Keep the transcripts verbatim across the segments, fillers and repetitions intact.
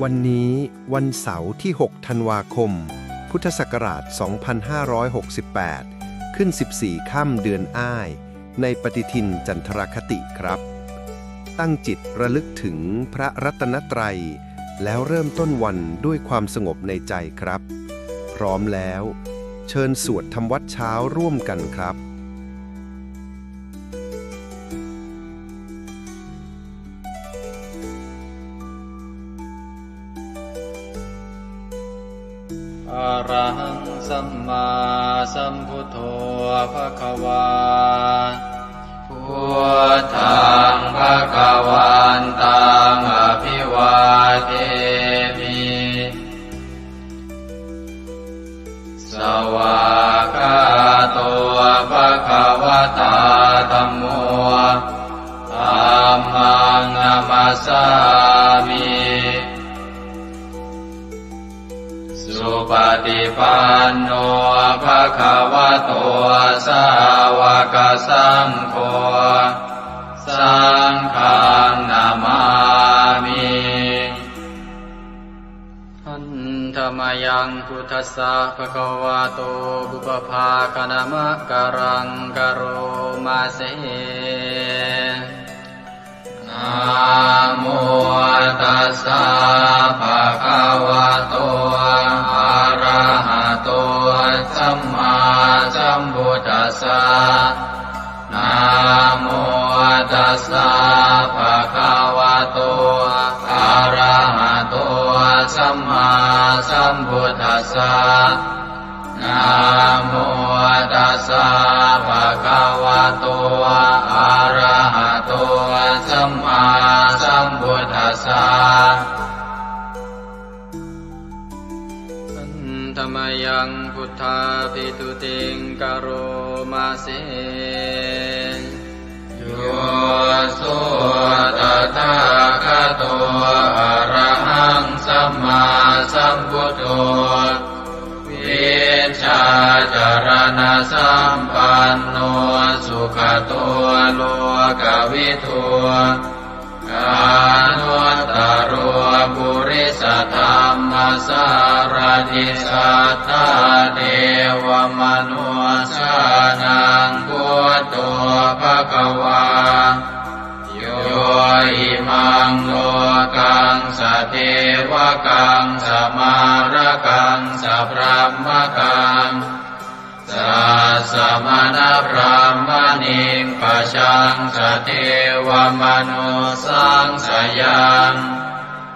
วันนี้วันเสาร์ที่ หก ธันวาคม พุทธศักราช สองพันห้าร้อยหกสิบแปด ขึ้น สิบสี่ ค่ำเดือนอ้าย ในปฏิทินจันทรคติครับ ตั้งจิตระลึกถึงพระรัตนตรัย แล้วเริ่มต้นวันด้วยความสงบในใจครับ พร้อมแล้ว เชิญสวดทำวัตรเช้าร่วมกันครับ Arahaṃ sammāsambuddho bhagavā. Buddhaṃ bhagavantaṃ abhivādemi. Svākkhāto bhagavatā dhammo. Dhammaṃ namassāmi. Supaṭipanno bhagavato sāvakasaṅgho. Saṅghaṃ namāmi. Handa mayaṃ buddhassa bhagavato pubbabhāganamakāraṃ karoma se. Namo tassa bhagavato arahato sammāsambuddhassa. Namo tassa bhagavato arahato sammāsambuddhassa. Namo tassa bhagavato arahato sammāsambuddhassa. Handa mayaṃ buddhābhistutiṃ karoma se. Yo so tathāgato arahaṃ sammāsambuddho, vijjācaraṇasampanno sugato lokavidū, anuttaro purisadammasārathi satthā devamanussānaṃ buddho bhagavā. Yo imaṃ lokaṃ sadevakaṃ samārakaṃ sabrahmakaṃ sassamaṇabrāhmaṇiṃ pajaṃ sadevamanussāṃ sayaṃ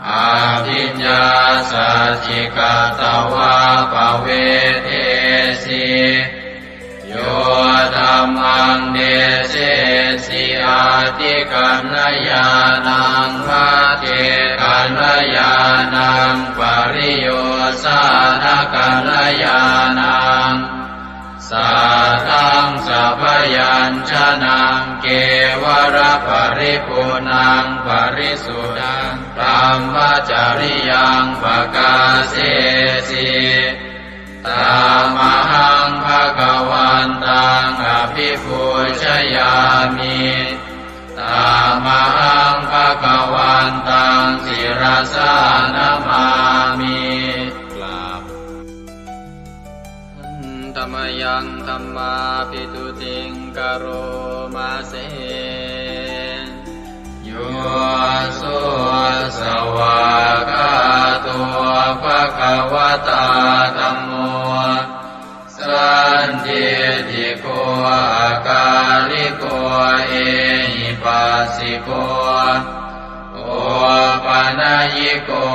abhiññāsaccikatvā pavedesi. Yo dhammaṃ desesi atthikaññāṇaṃ, pacchekakaññāṇaṃ, pariyosānakaññāṇaṃ, saddaṃ sabyañjanaṃ, kevalaparipuṇṇaṃ parisuddhaṃ brahmacariyaṃ pakāsesi. Tamahaṃ bhagavantaṃ abhipūjayāmi. Tamahaṃ bhagavantaṃ sirasā namāmi. กราบ Handa mayaṃ dhammābhistutiṃ karoma se. Yo so svākkhāto bhagavatā dhammo, sandiṭṭhiko akāliko ehipassiko opanayiko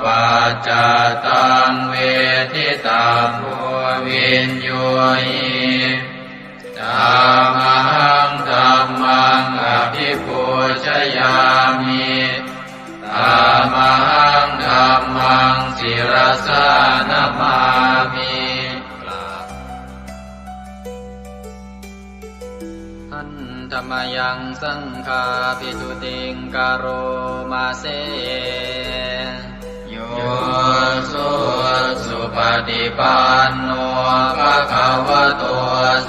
paccattaṃ veditabbo viññūhi. Tamahaṃ dhammaṃ abhipūjayāmi. Tamahaṃ dhammaṃ sirasā namāmi. กราบ Handa mayaṃ saṅghābhistutiṃ karoma se. Yo so supaṭipanno bhagavato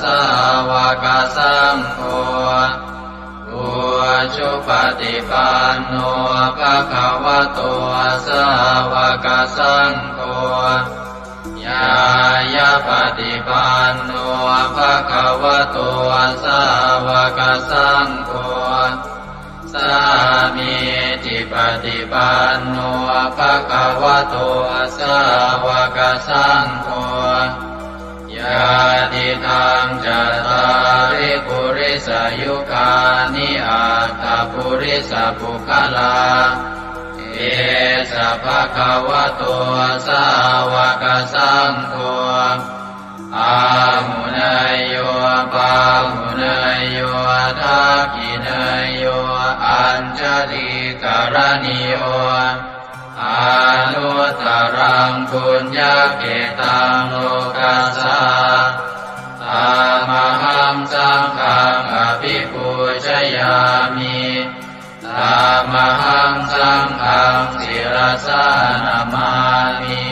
sāva sāvakasaṅgho, ujupaṭipanno bhagavato sāvakasaṅgho, ñāyapaṭipanno bhagavato sāvakasaṅgho, sāmīcipaṭipanno bhagavato sāvakasaṅgho, yadidaṃ cattāri purisayugāni aṭṭha purisapuggalā, esa bhagavato sāvakasaṅgho, āhuneyyo pāhuneyyo dakkhiṇeyyo añjalikaraṇīyo, anuttaraṃ puññakkhettaṃ lokassā. Tamahaṃ saṅghaṃ abhipūjayāmi. Tamahaṃ saṅghaṃ sirasā namāmi.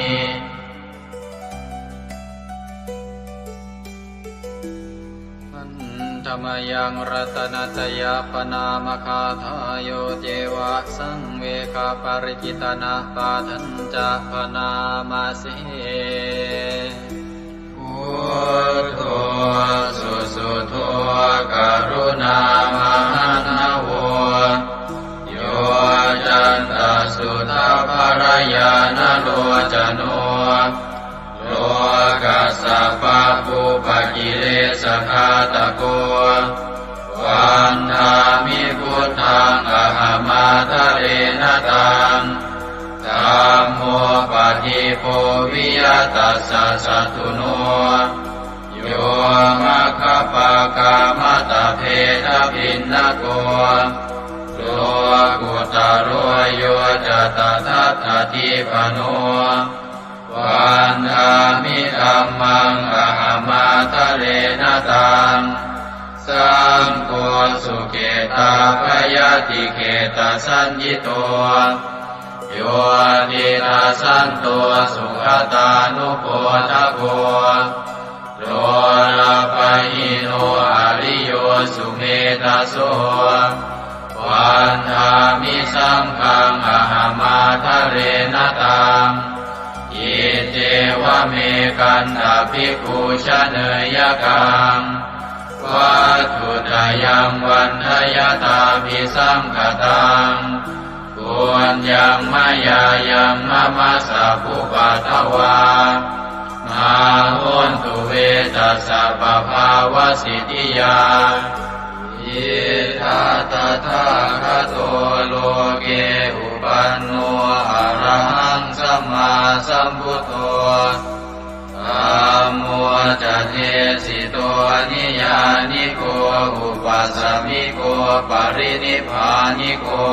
Handa mayaṃ ratanattayappaṇāmagāthā, yo ceva saṃvegaparicittanapāṭhañca bhaṇāma se. Buddho susuddho karuṇāmahaṇṇavo, yoccantasuddhabbarañāṇalocano, lokassa pabbupakilesagāthako, vandāmi buddhaṃ ahamādarena taṃ. Dhammo padīpo viya tassa satthuno, yo maggapākamattabhedabhinnako, lokuttaro yo ca tadattadīpano, vandāmi dhammaṃ ahamādarena taṃ. Saṅgho sukhitavayadikhettasaññito, yo tidasanto sugatānubodhako, lolapahīno ariyo sumedhaso, vandāmi saṅghaṃ ahamādarena taṃ. Iccevamekantabhikkhū janeyyakaṃ, vatthuttayaṃ vandayattabhisaṅkhataṃ, puññaṃ mayā yaṃ mama sabbupaddavā, mā hontu ve tassa pabhāvasiddhiyā. Idha tathāgato loke upanno arahaṃ sammāsambuddho, dhammo ca desito niyyāniko upasamiko parinibbāniko,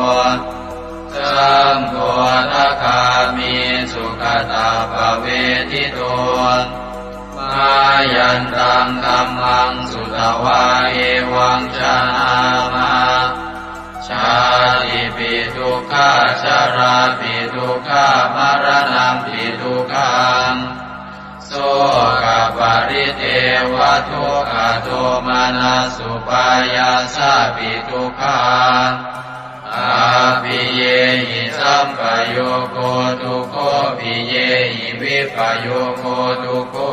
saṅgho sakāmi sugatappavedito. Mayantaṃ dhammaṃ sutvā evaṃ janāma, jātipi dukkhā jarāpi dukkhā maraṇampi dukkhaṃ, sokaparidevadukkhadomanassupāyāsāpi dukkhā, appiyehi sampayogo dukkho piyehi vippayogo dukkho,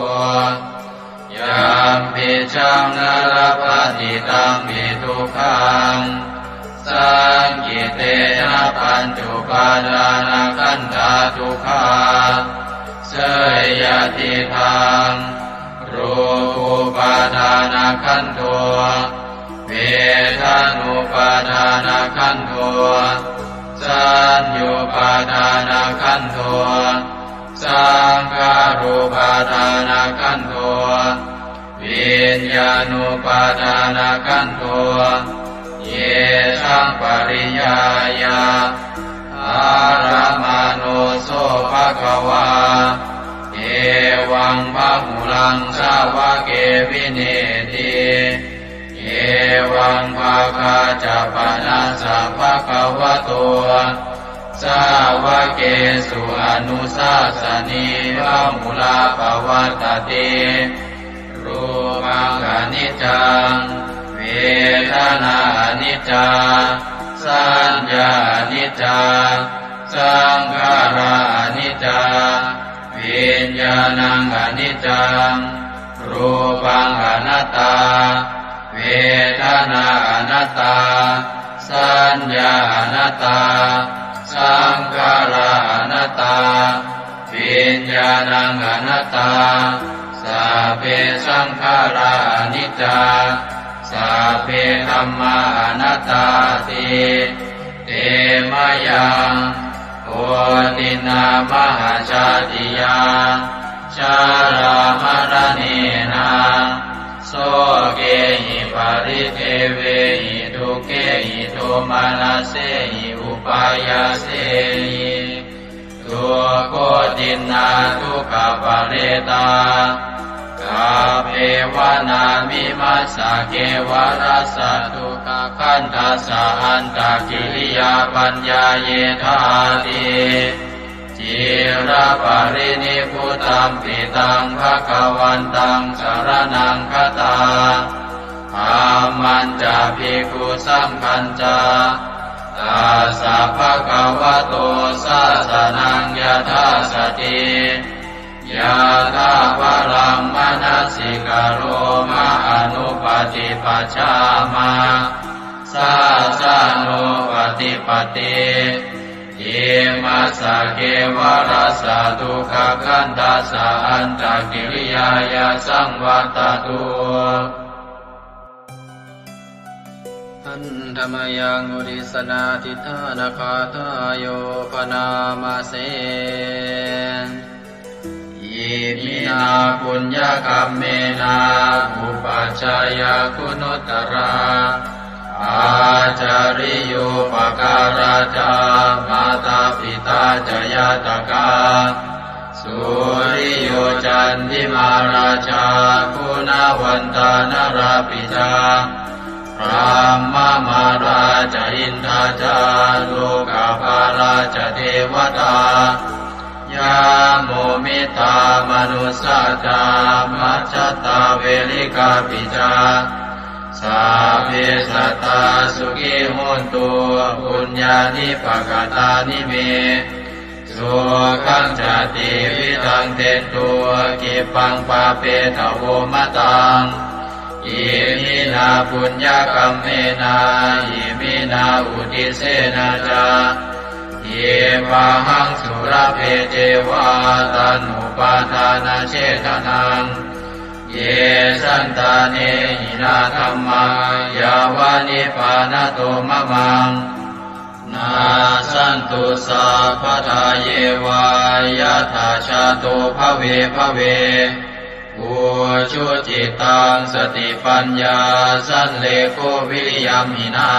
yampicchaṃ na labhati tampi dukkhaṃ, saṅkhittena pañcupādānakkhandhā dukkhā. Seyyathidaṃ, rūpūpādānakkhandho, vedanūpādānakkhandho, saññupādānakkhandho, saṅkhārūpādānakkhandho, viññāṇūpādānakkhandho, yesaṃ pariññāya ārāmaṇo so bhagavā, evaṃ bahulaṃ sāvake vineeti. Evaṃ bhāgā ca panassa bhagavato sāvakesu anussāsanī bahulā pavattati. Rūpaṃ khaṇi niccaṃ, vedanā aniccā, saññā aniccā, saṅkhārā aniccā, viññāṇaṃ aniccaṃ, rūpaṃ anattā, vedanā anattā, saññā anattā, saṅkhārā anattā, viññāṇaṃ anattā, sabbe saṅkhārā aniccā, sabbe dhammā anattāti. Te mayaṃ otiṇṇā mahāsātiyā, jarāmaraṇena, sokehi paridevehi dukkhehi domanassehi upāyāsehi, dukkhotiṇṇā dukkhaparetā, kappevānamimassa kevalassa dukkhakandhassa antakiriyā paññāyedhāti. Ciraparinibbutampi taṃ bhagavantaṃ saraṇaṃ gatā, dhammañca bhikkhusaṅghañca, tassa bhagavato sāsanaṃ yathāsati, yathābalaṃ manasikaroma anuppaṭipajjāma, sāsanūpaṭipatti. Imassa kevalassa dukkhakandhassa antakiriyāya saṃvattatu. Handa mayaṃ uddissanādhiṭṭhānagāthāyo bhaṇāma se. Iminā puññakammena upajjhāyā guṇuttarā, ācariyūpakārā ca mātā pitā ca ñātakā, suriyo candimā rājā guṇavantā narāpi ca, brahmamārā ca indā ca lokapālā ca devatā, yamo mittā manussā ca majjhattā verikāpi ca, sabbe sattā sukhī hontu puññāni pakatāni me, sukhañca tividhaṃ dentu khippaṃ pāpetha vomataṃ. Iminā puññakammena iminā uddissena ca khippāhaṃ sulabhe ceva taṇhupādānachedanaṃ. Ye santāne hinā dhammā yāva nibbānato mamaṃ, nassantu sabbadā yeva yattha jāto bhave bhave. Ujucittaṃ satipaññā sallekho viriyamhinā,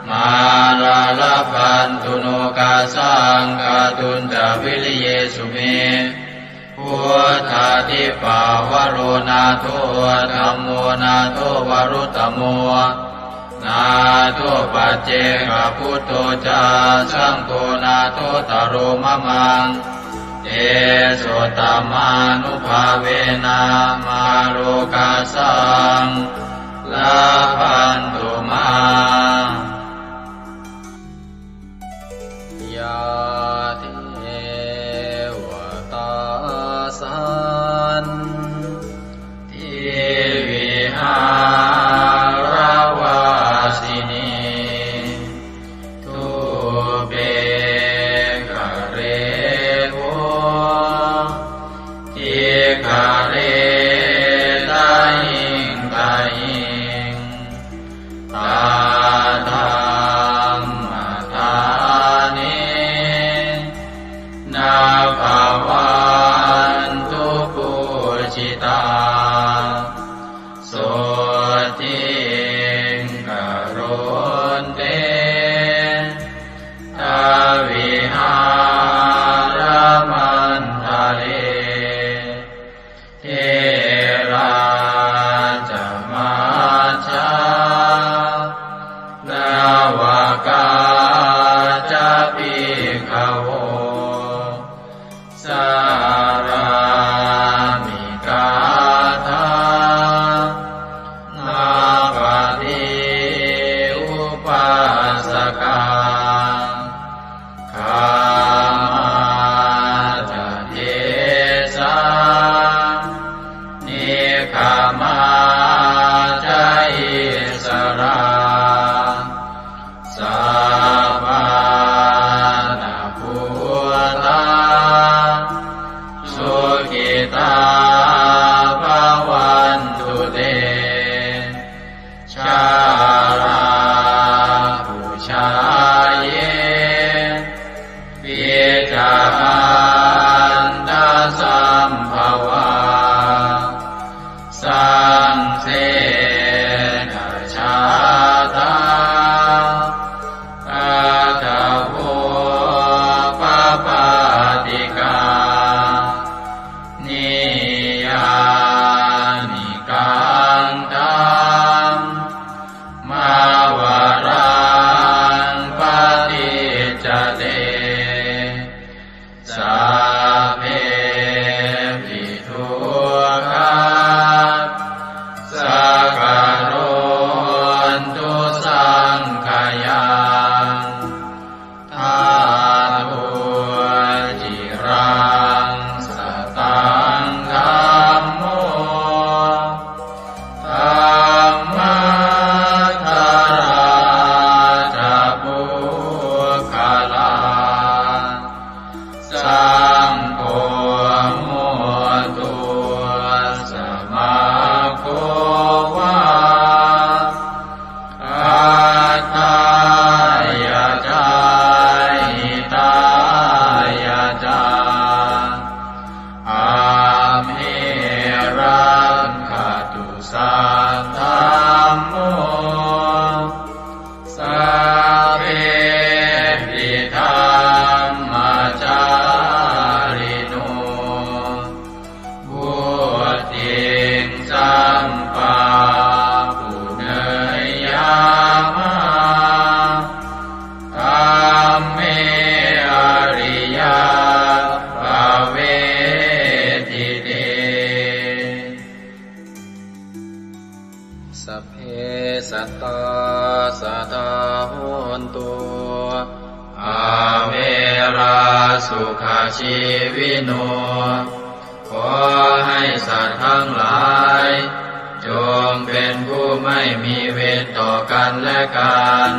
mārā labhantu nokāsaṃ kātuñca viriyesu me. Buddhādhipavaro nātho, dhammo nātho varuttamo, nātho paccekabuddho ca, saṅgho nāthottaro mamaṃ. Tesottamānubhāvena mārokāsaṃ labhantu mā. Yā devatā santivihāravāsinī, thūpe ghare bodhighare tahiṃ tahiṃ, Samā ca issarā, sappāṇabhūtā, sukhitā bhavantu te. Jalābujā yepi ca aṇḍasambhavā, saṃsedajātā athavopapātikā, niyyānikaṃ dhammavaraṃ paṭicca te, sabbepi dukkhā sakarontu saṅkhayaṃ. Ṭhātu ciraṃ sataṃ dhammo, dhammaddharā ca puggalā, saṅgho hotu samaggo va, atthāya ca hitāya ca. Amhe rakkhatu saddhammo, sabbepi dhammacārino, vuḍḍhiṃ sampāpuṇeyyāma, dhamme ariyappavedite. Sabbe sattā sadā hontu, averā sukhajīvino. ขอให้สัตว์ทั้งหลาย จงเป็นผู้ไม่มีเวรต่อกันและกัน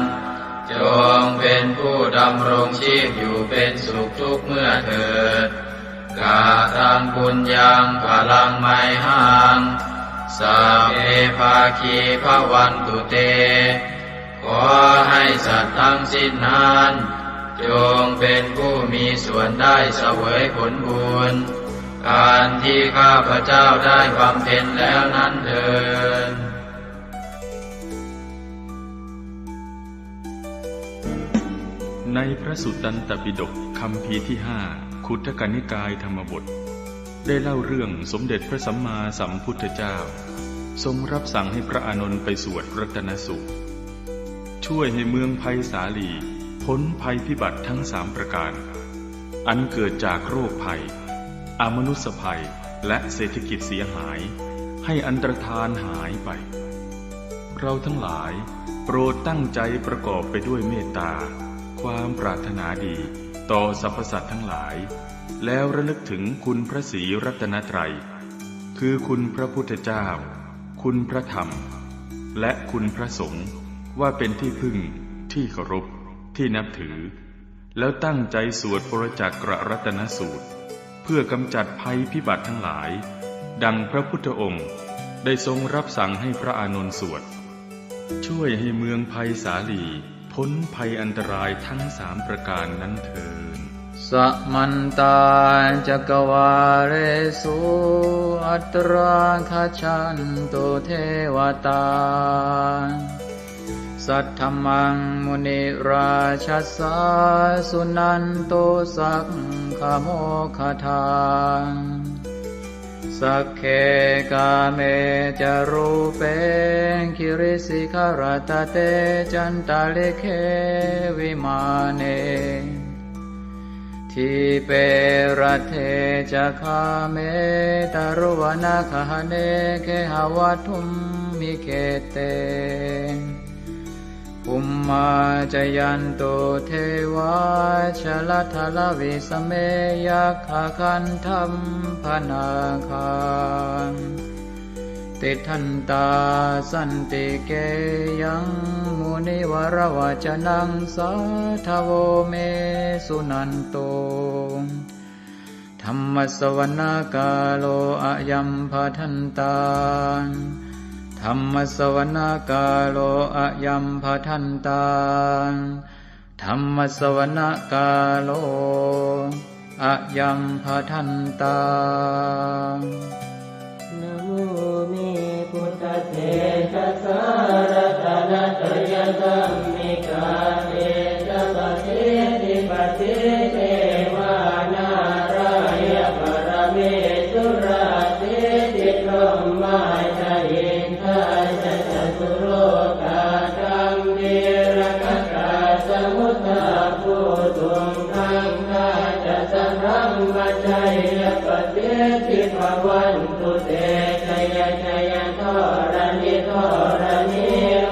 จงเป็นผู้ดำรงชีพอยู่เป็นสุขทุกเมื่อเถิด Kataṃ puññaṃ phalaṃ mayhaṃ, sabbe bhāgī bhavantu te. ขอให้สัตว์ทั้งสิ้นนั้น จงเป็นผู้มีส่วนได้เสวยผลบุญ อันที่ข้าพเจ้าได้บำเพ็ญแล้วนั้นเทอญ ในพระสุตตันตปิฎกคัมภีร์ที่ห้า ขุททกนิกายธรรมบท ได้เล่าเรื่องสมเด็จพระสัมมาสัมพุทธเจ้า ทรงรับสั่งให้พระอานนท์ไปสวดรัตนสูตร ช่วยให้เมืองไพศาลีพ้นภัยพิบัติทั้งสามประการ อันเกิดจากโรคภัย อมนุสสภัย และเศรษฐกิจเสียหาย ให้อันตรธานหายไป เราทั้งหลายโปรดตั้งใจประกอบไปด้วยเมตตา ความปรารถนาดีต่อสรรพสัตว์ทั้งหลาย แล้วระลึกถึงคุณพระศรีรัตนตรัย คือคุณพระพุทธเจ้า คุณพระธรรม และคุณพระสงฆ์ ว่าเป็นที่พึ่ง ที่เคารพ ที่นับถือ แล้วตั้งใจสวดปรจจักรรัตนสูตร เพื่อกำจัดภัยพิบัติทั้งหลาย ดังพระพุทธองค์ได้ทรงรับสั่งให้พระอานนท์สวด ช่วยให้เมืองไพศาลีพ้นภัยอันตรายทั้งสามประการนั้นเทอญ Samantā cakkavāḷesu atrāgacchantu devatā. Saddhammaṃ munirājassa suṇantu saggamokkhadaṃ. Sagge kāme ca rūpe girisikharataṭe cantalikkhe vimāne. Dīpe raṭṭhe ca gāme taruvanagahane gehavatthumhi khette. Bhummā cāyantu devā jalathalavisame yakkhagandhabbanāgā. tiṭṭhantā santike yaṃ munivaravacanaṃ sādhavo me suṇantu. Dhammassavanakālo ayambhadantā. Dhammassavanakālo ayambhadantā. Dhammassavanakālo ayambhadantā. Namo me buddhatejasā ratanattayadhammikā tejapasiddhi pasīdevā nārāya paramesurā siddhibrahmā ca indā ca catulokā gambhīrakkhakā samuddā bhūtuṃ gaṅgā ca sabrahmajayya pasiddhi bhavantu te. Jaya jaya dharaṇi dharaṇī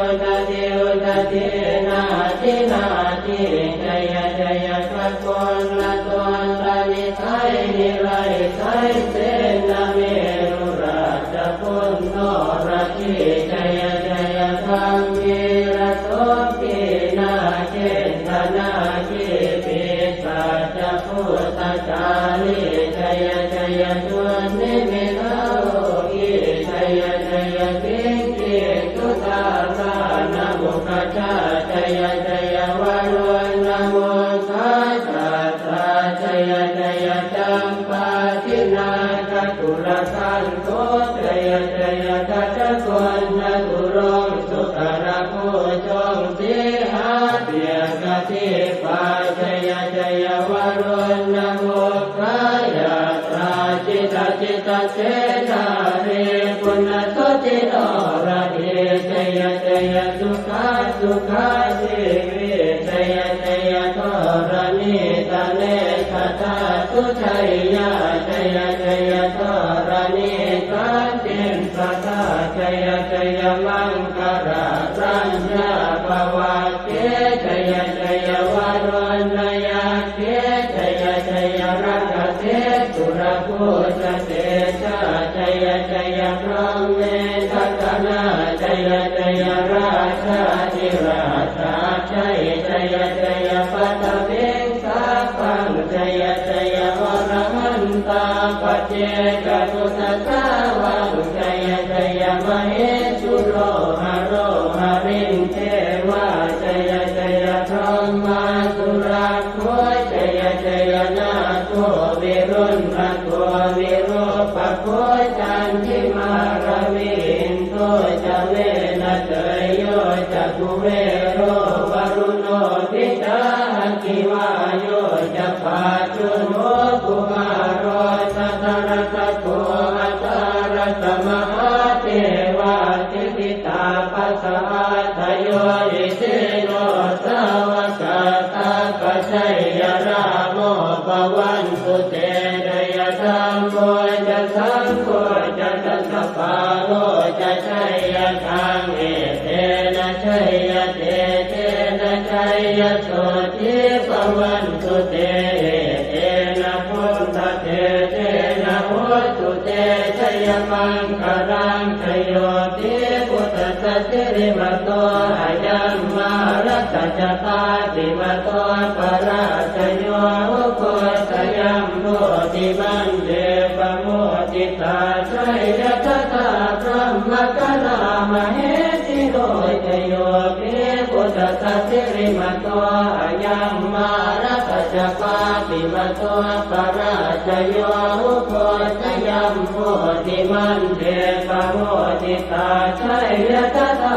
udadhi udadhī nadi nadī jaya jaya gaganalatantanisaya nirayasaya senamerurājabaṅgā norajī jaya jaya gambhīrasombhī nāgendanāgī pisācabhūtakālī jaya jaya dunnimittarogī jaya jaya siṅgī sudā dānamukhajā jaya jaya varuṇamukhasātrā jaya jaya campādināgakulagantho jaya jaya gajagonnaturaṅga sukarabhujaṅga sīhabyagghadīpā jaya jaya varuṇamukhayātrā jita jita senārī puna suddhi noradī jaya jaya sukhā sukhā jīvī jaya jaya dharaṇītale sadā sujayyā jaya jaya dharaṇī santin sadā jaya jaya maṅkarāraññā bhavagge jaya jaya varuṇayakkhe jaya jaya rakkhase surabhujatejā jaya jaya brahmendagaṇā jaya jaya rājādhirājasājjai jaya jaya paṭhaviṃ sabbaṃ jaya jaya arahantā paccekabuddhasāvaṃ jaya jaya mahesuro haro harindevā jaya jaya brahmā surakkho jaya jaya nāgo viruḷhako virūpakkho candimā ravi indo ca venateyyo ca kuvero varuṇopi ca aggi vāyo ca pājuṇho kumāro dhataraṭṭhako aṭṭhārasa mahādevā siddhitāpasa-ādayo isino sāvakā sabbā jaya rāmo bhavantu te jaya dhammo ca saṅgho ca dasapālo ca jayakaṃ etena jayatejena jayasotthī bhavantu te etena buddhatejena hotu te jayamaṅgalaṃ jayo pi buddhassa sirīmato ayaṃ mārassa ca pāpimato parājayo ugghosayuṃ bodhimaṇḍe pamoditā jaya tadā brahmagaṇā mahesino jayo pi buddhassa sirīmato ayaṃ mārassa ca pāpimato parājayo ugghosayuṃ bodhimaṇḍe pamoditā jaya tadā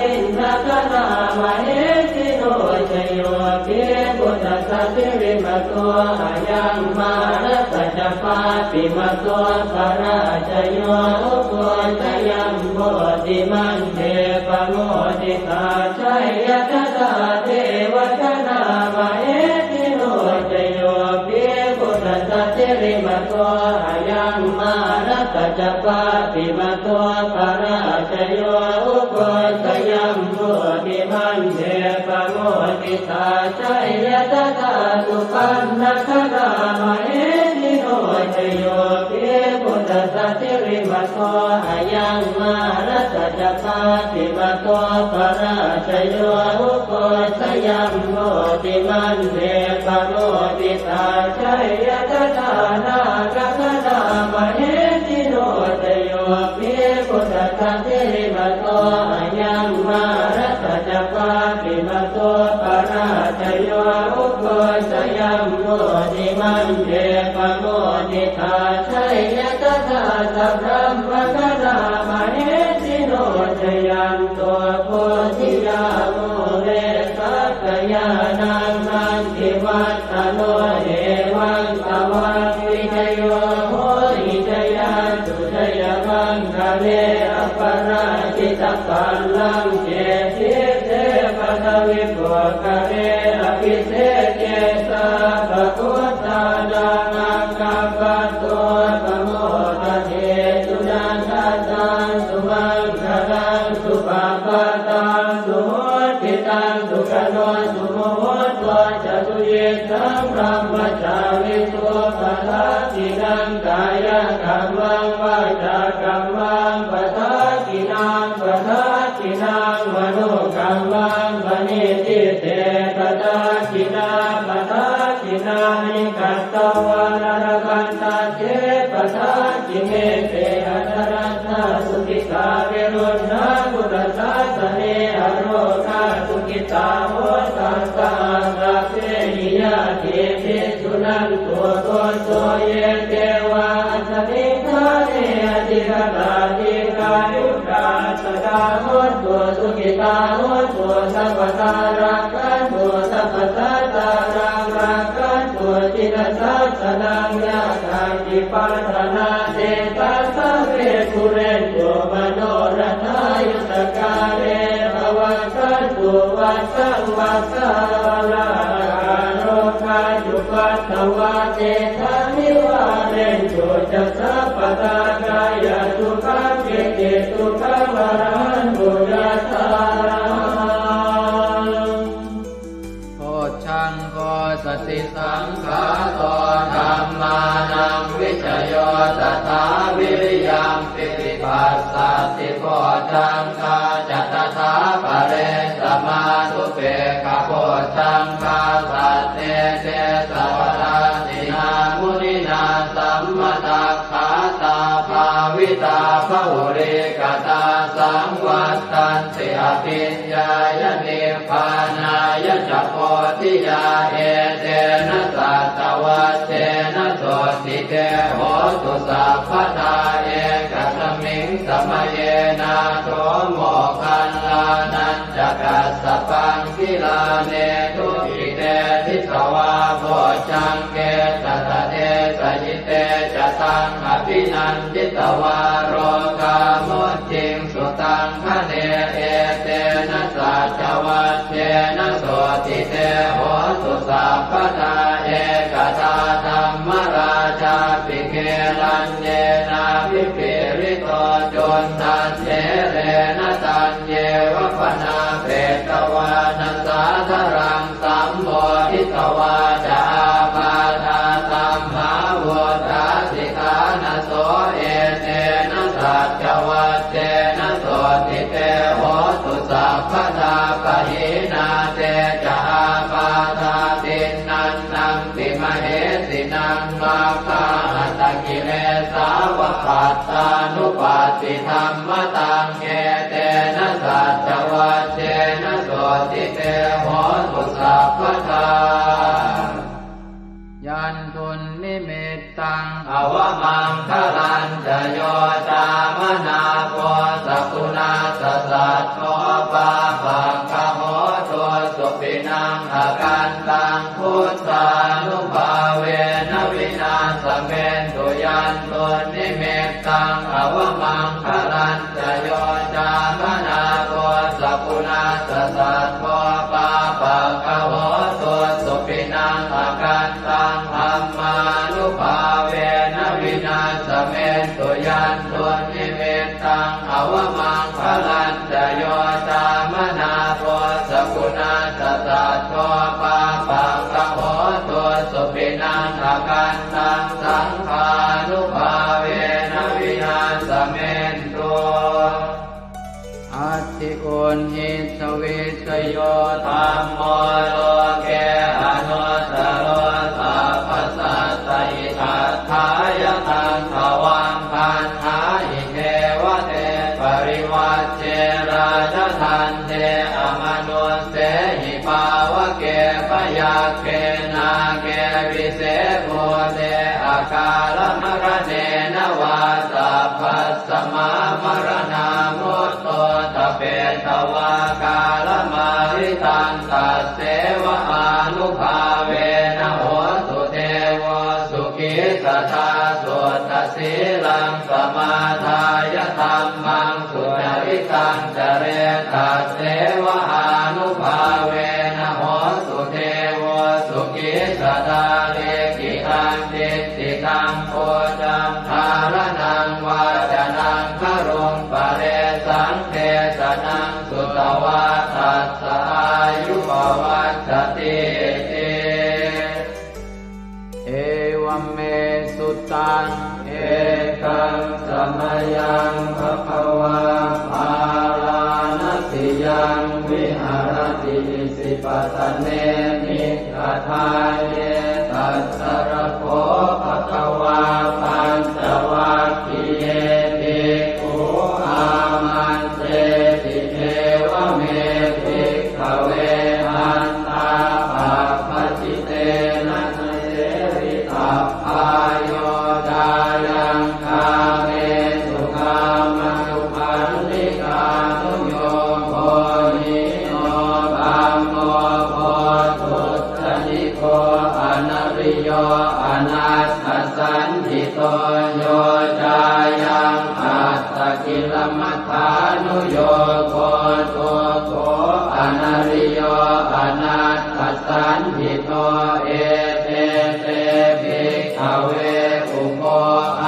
indagaṇā mahesino jayo pi buddhassa sirīmato ayaṃ mārassa ca pāpimato parājayo ugghosayuṃ bodhimaṇḍe pamoditā jaya tadā devagaṇā mahesino jayo pi buddhassa sirīmato ayaṃ mārassa ca pāpimato parājayo ugghosayuṃ bodhimaṇḍe pamoditā jaya tadā supaṇṇagaṇā mahesino jayo pi buddhassa sirīmato ayaṃ mā Mārassa ca pāpimato parājayo, ugghosayuṃ bodhimaṇḍe pamoditā, jaya tadā nāgagaṇā mahesino. Jayo hi buddhassa sirīmato ayaṃ, mārassa ca pāpimato parājayo, ugghosayuṃ bodhimaṇḍe pamoditā, jaya tadā sabrahmagaṇā mahesino. Jayanto bodhiyā mūle sakyānaṃ nandivaḍḍhano, evaṃ tvaṃ vijayo hohi jayassu jayamaṅgale, aparājitapallaṅke sīse paṭhavipokkhare, abhiseke sabbabuddhānaṃ aggappatto pamodati. Sunakkhattaṃ sumaṅgalaṃ supabhātaṃ suhuṭṭhitaṃ, sukhaṇo sumuhutto ca suyiṭṭhaṃ brahmacārisu, padakkhiṇaṃ kāyakammaṃ vācākammaṃ padakkhiṇaṃ, padakkhiṇaṃ manokammaṃ paṇidhī te padakkhiṇā, padakkhiṇāni katvāna labhantatthe padakkhiṇe. Te atthaladdhā sukhitā viruḷhā buddhasāsane, arogā sukhitā hotha saha sabbehi ñātibhi. Suṇantu bhonto ye devā asmiṃ ṭhāne adhigatā, dīghāyukā sadā hontu, sukhitā hontu sabbadā, rakkhantu sabbasattānaṃ, rakkhantu jinasāsanaṃ. Yā kāci patthanā tesaṃ sabbe pūrentu manorathā, yuttakāle pavassantu vassaṃ vassā, ālāhakā rogā cupaddavā tesaṃ nivārentu ca sabbadā, kāyasukhaṃ cittisukhaṃ arahantu yathārahaṃ. Bojjhaṅgo satisaṅkhāto dhammānaṃ vicayo tathā, viriyampīti passaddhi bojjhaṅgā ca tathāpare, samādhupekkhabojjhaṅgā sattete sabbadassinā, muninā sammadakkhātā bhāvitā bahulīkatā, saṃvattanti abhiññāya nibbānāya ca bodhiyā. Etena saccavajjena sotthi te hotu sabbadā, ekasmiṃ samaye nātho moggallānañca kassapaṃ, gilāne dukkhite disvā bojjhaṅge satta desayi. Te ca taṃ abhinanditvā rogā mucciṃsu taṅkhaṇe. Etena saccavajjena sotthi te hotu sabbadā. Ekadā dhammarājāpi gelaññenābhipīḷito, cundattherena taññeva bhaṇāpetvāna sādaraṃ, sammoditvā ca ābādhā tamhā vuṭṭhāsi ṭhānaso. Etena saccavajjena sotthi te hotu sabbadā. Pahīnā te ca ābādhā tiṇṇannampi mahesinaṃ, maggāhatakilesā va pattānuppattidhammataṃ. Etena saccavajjena sotthi te hotu sabbadā. Yandunnimittaṃ avamaṅgalañca yo cāmanāpo sakuṇassa saddo, pāpaggaho dussupinaṃ akantaṃ, buddhānubhāvena vināsamentu. Yandunnimittaṃ avamaṅgalañca yo cāmanāpo sakuṇassa saddo, pāpaggaho dussupinaṃ akantaṃ, dhammānubhāvena vināsamentu. Yandunnimittaṃ avamaṅgalañca yo cāmanāpo sakuṇassa saddo, pāpaggaho Uṇhissa vijjayo dhammo loke anuttaro sabbasattahitatthāya taṃ tvaṃ gaṇhāhi devate parivajje rājadaṇḍe amanussehi pāvake byagghe nāge vise bhūte akālamaraṇena vā sabbasmā maraṇā mutto ṭhapetvā kālamāritaṃ tasseva ānubhāvena hotu devo sukhī sadā suddhasīlaṃ samādāya dhammaṃ sucaritaṃ care tasseva ānubhāvena hotu devo sukhī sadā likkhitaṃ cintitaṃ pūjaṃ dhāraṇaṃ vācanaṃ garuṃ paresaṃ desanaṃ sutvā tassa āyu pavaḍḍhatīti. Evaṃ me sutaṃ. Ekaṃ samayaṃ bhagavā bārāṇasiyaṃ viharati isipatane migadāye. Tatra kho bhagavā pañcavaggiye bhikkhū āmantesi: Evaṃ me bhikkhave antā pabbajitena na sevitabbā. Yo cāyaṃ kāmesu kāmasukhallikānuyogo hīno gammo pothujjaniko anariyo anatthasañhito, yo cāyaṃ attakilamathānuyogo dukkho anariyo anatthasañhito, ete te bhikkhave ubho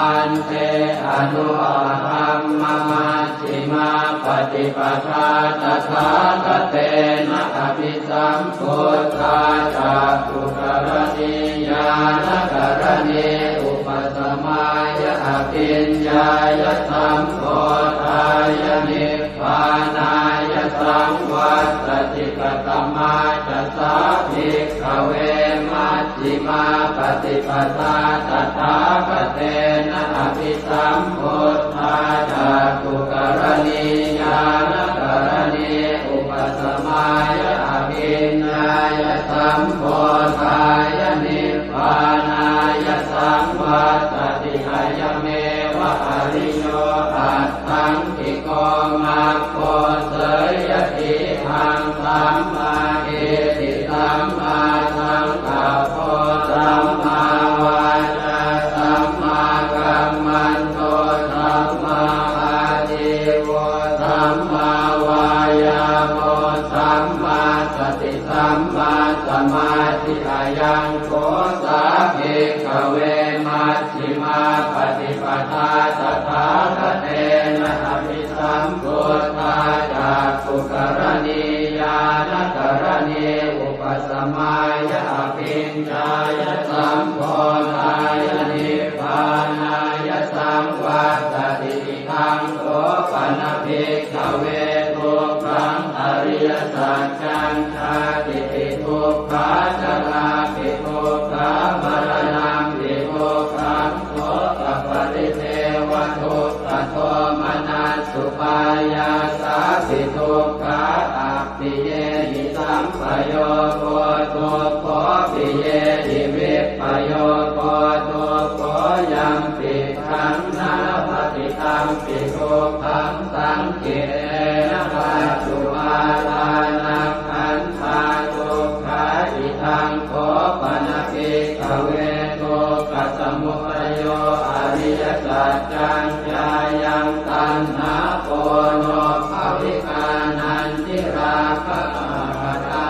ante anupagamma majjhimā paṭipadā tathāgatena abhisambuddhā cakkhukaraṇī ñāṇakaraṇī upasamāya abhiññāya sambodhāya nibbānāya saṃvattati. Katamā ca sā bhikkhave maj jhimā paṭipadā tathāgatena abhisambuddhā cakkhukaraṇī ñāṇakaraṇī upasamāya abhiññāya sambodhāya nibbānāya saṃvattati? Ayameva ariyo aṭṭhaṅgiko maggo, seyyathīdaṃ: sammādiṭṭhi sammāsaṅkappo sammāvācā sammākammanto sammāājīvo sammāvāyāmo sammāsati sammāsamādhi. Ayaṃ kho sā bhikkhave maj jhimā paṭipadā tathāgatena abhisambuddhā cakkhukaraṇī ñāṇakaraṇī upasamāya abhiññāya sambodhāya nibbānāya saṃvattati. Idaṃ kho pana bhikkhave dukkhaṃ ariyasaccaṃ: jātipi dukkhā jarāpi dukkhā maraṇampi dukkhaṃ sokaparidevadukkhadomanassupāyāsāpi dukkhā appiyehi sampayogo dukkho piyehi vippayogo dukkho yampidaṃ na labhati tampi dukkhaṃ saṅkhittena pañcupādānakkhandhā dukkhā. Idaṃ kho pana bhikkhave dukkhasamudayo ariyasaccaṃ: yāyaṃ taṇhā ponobbhavikā nandirāgasahagatā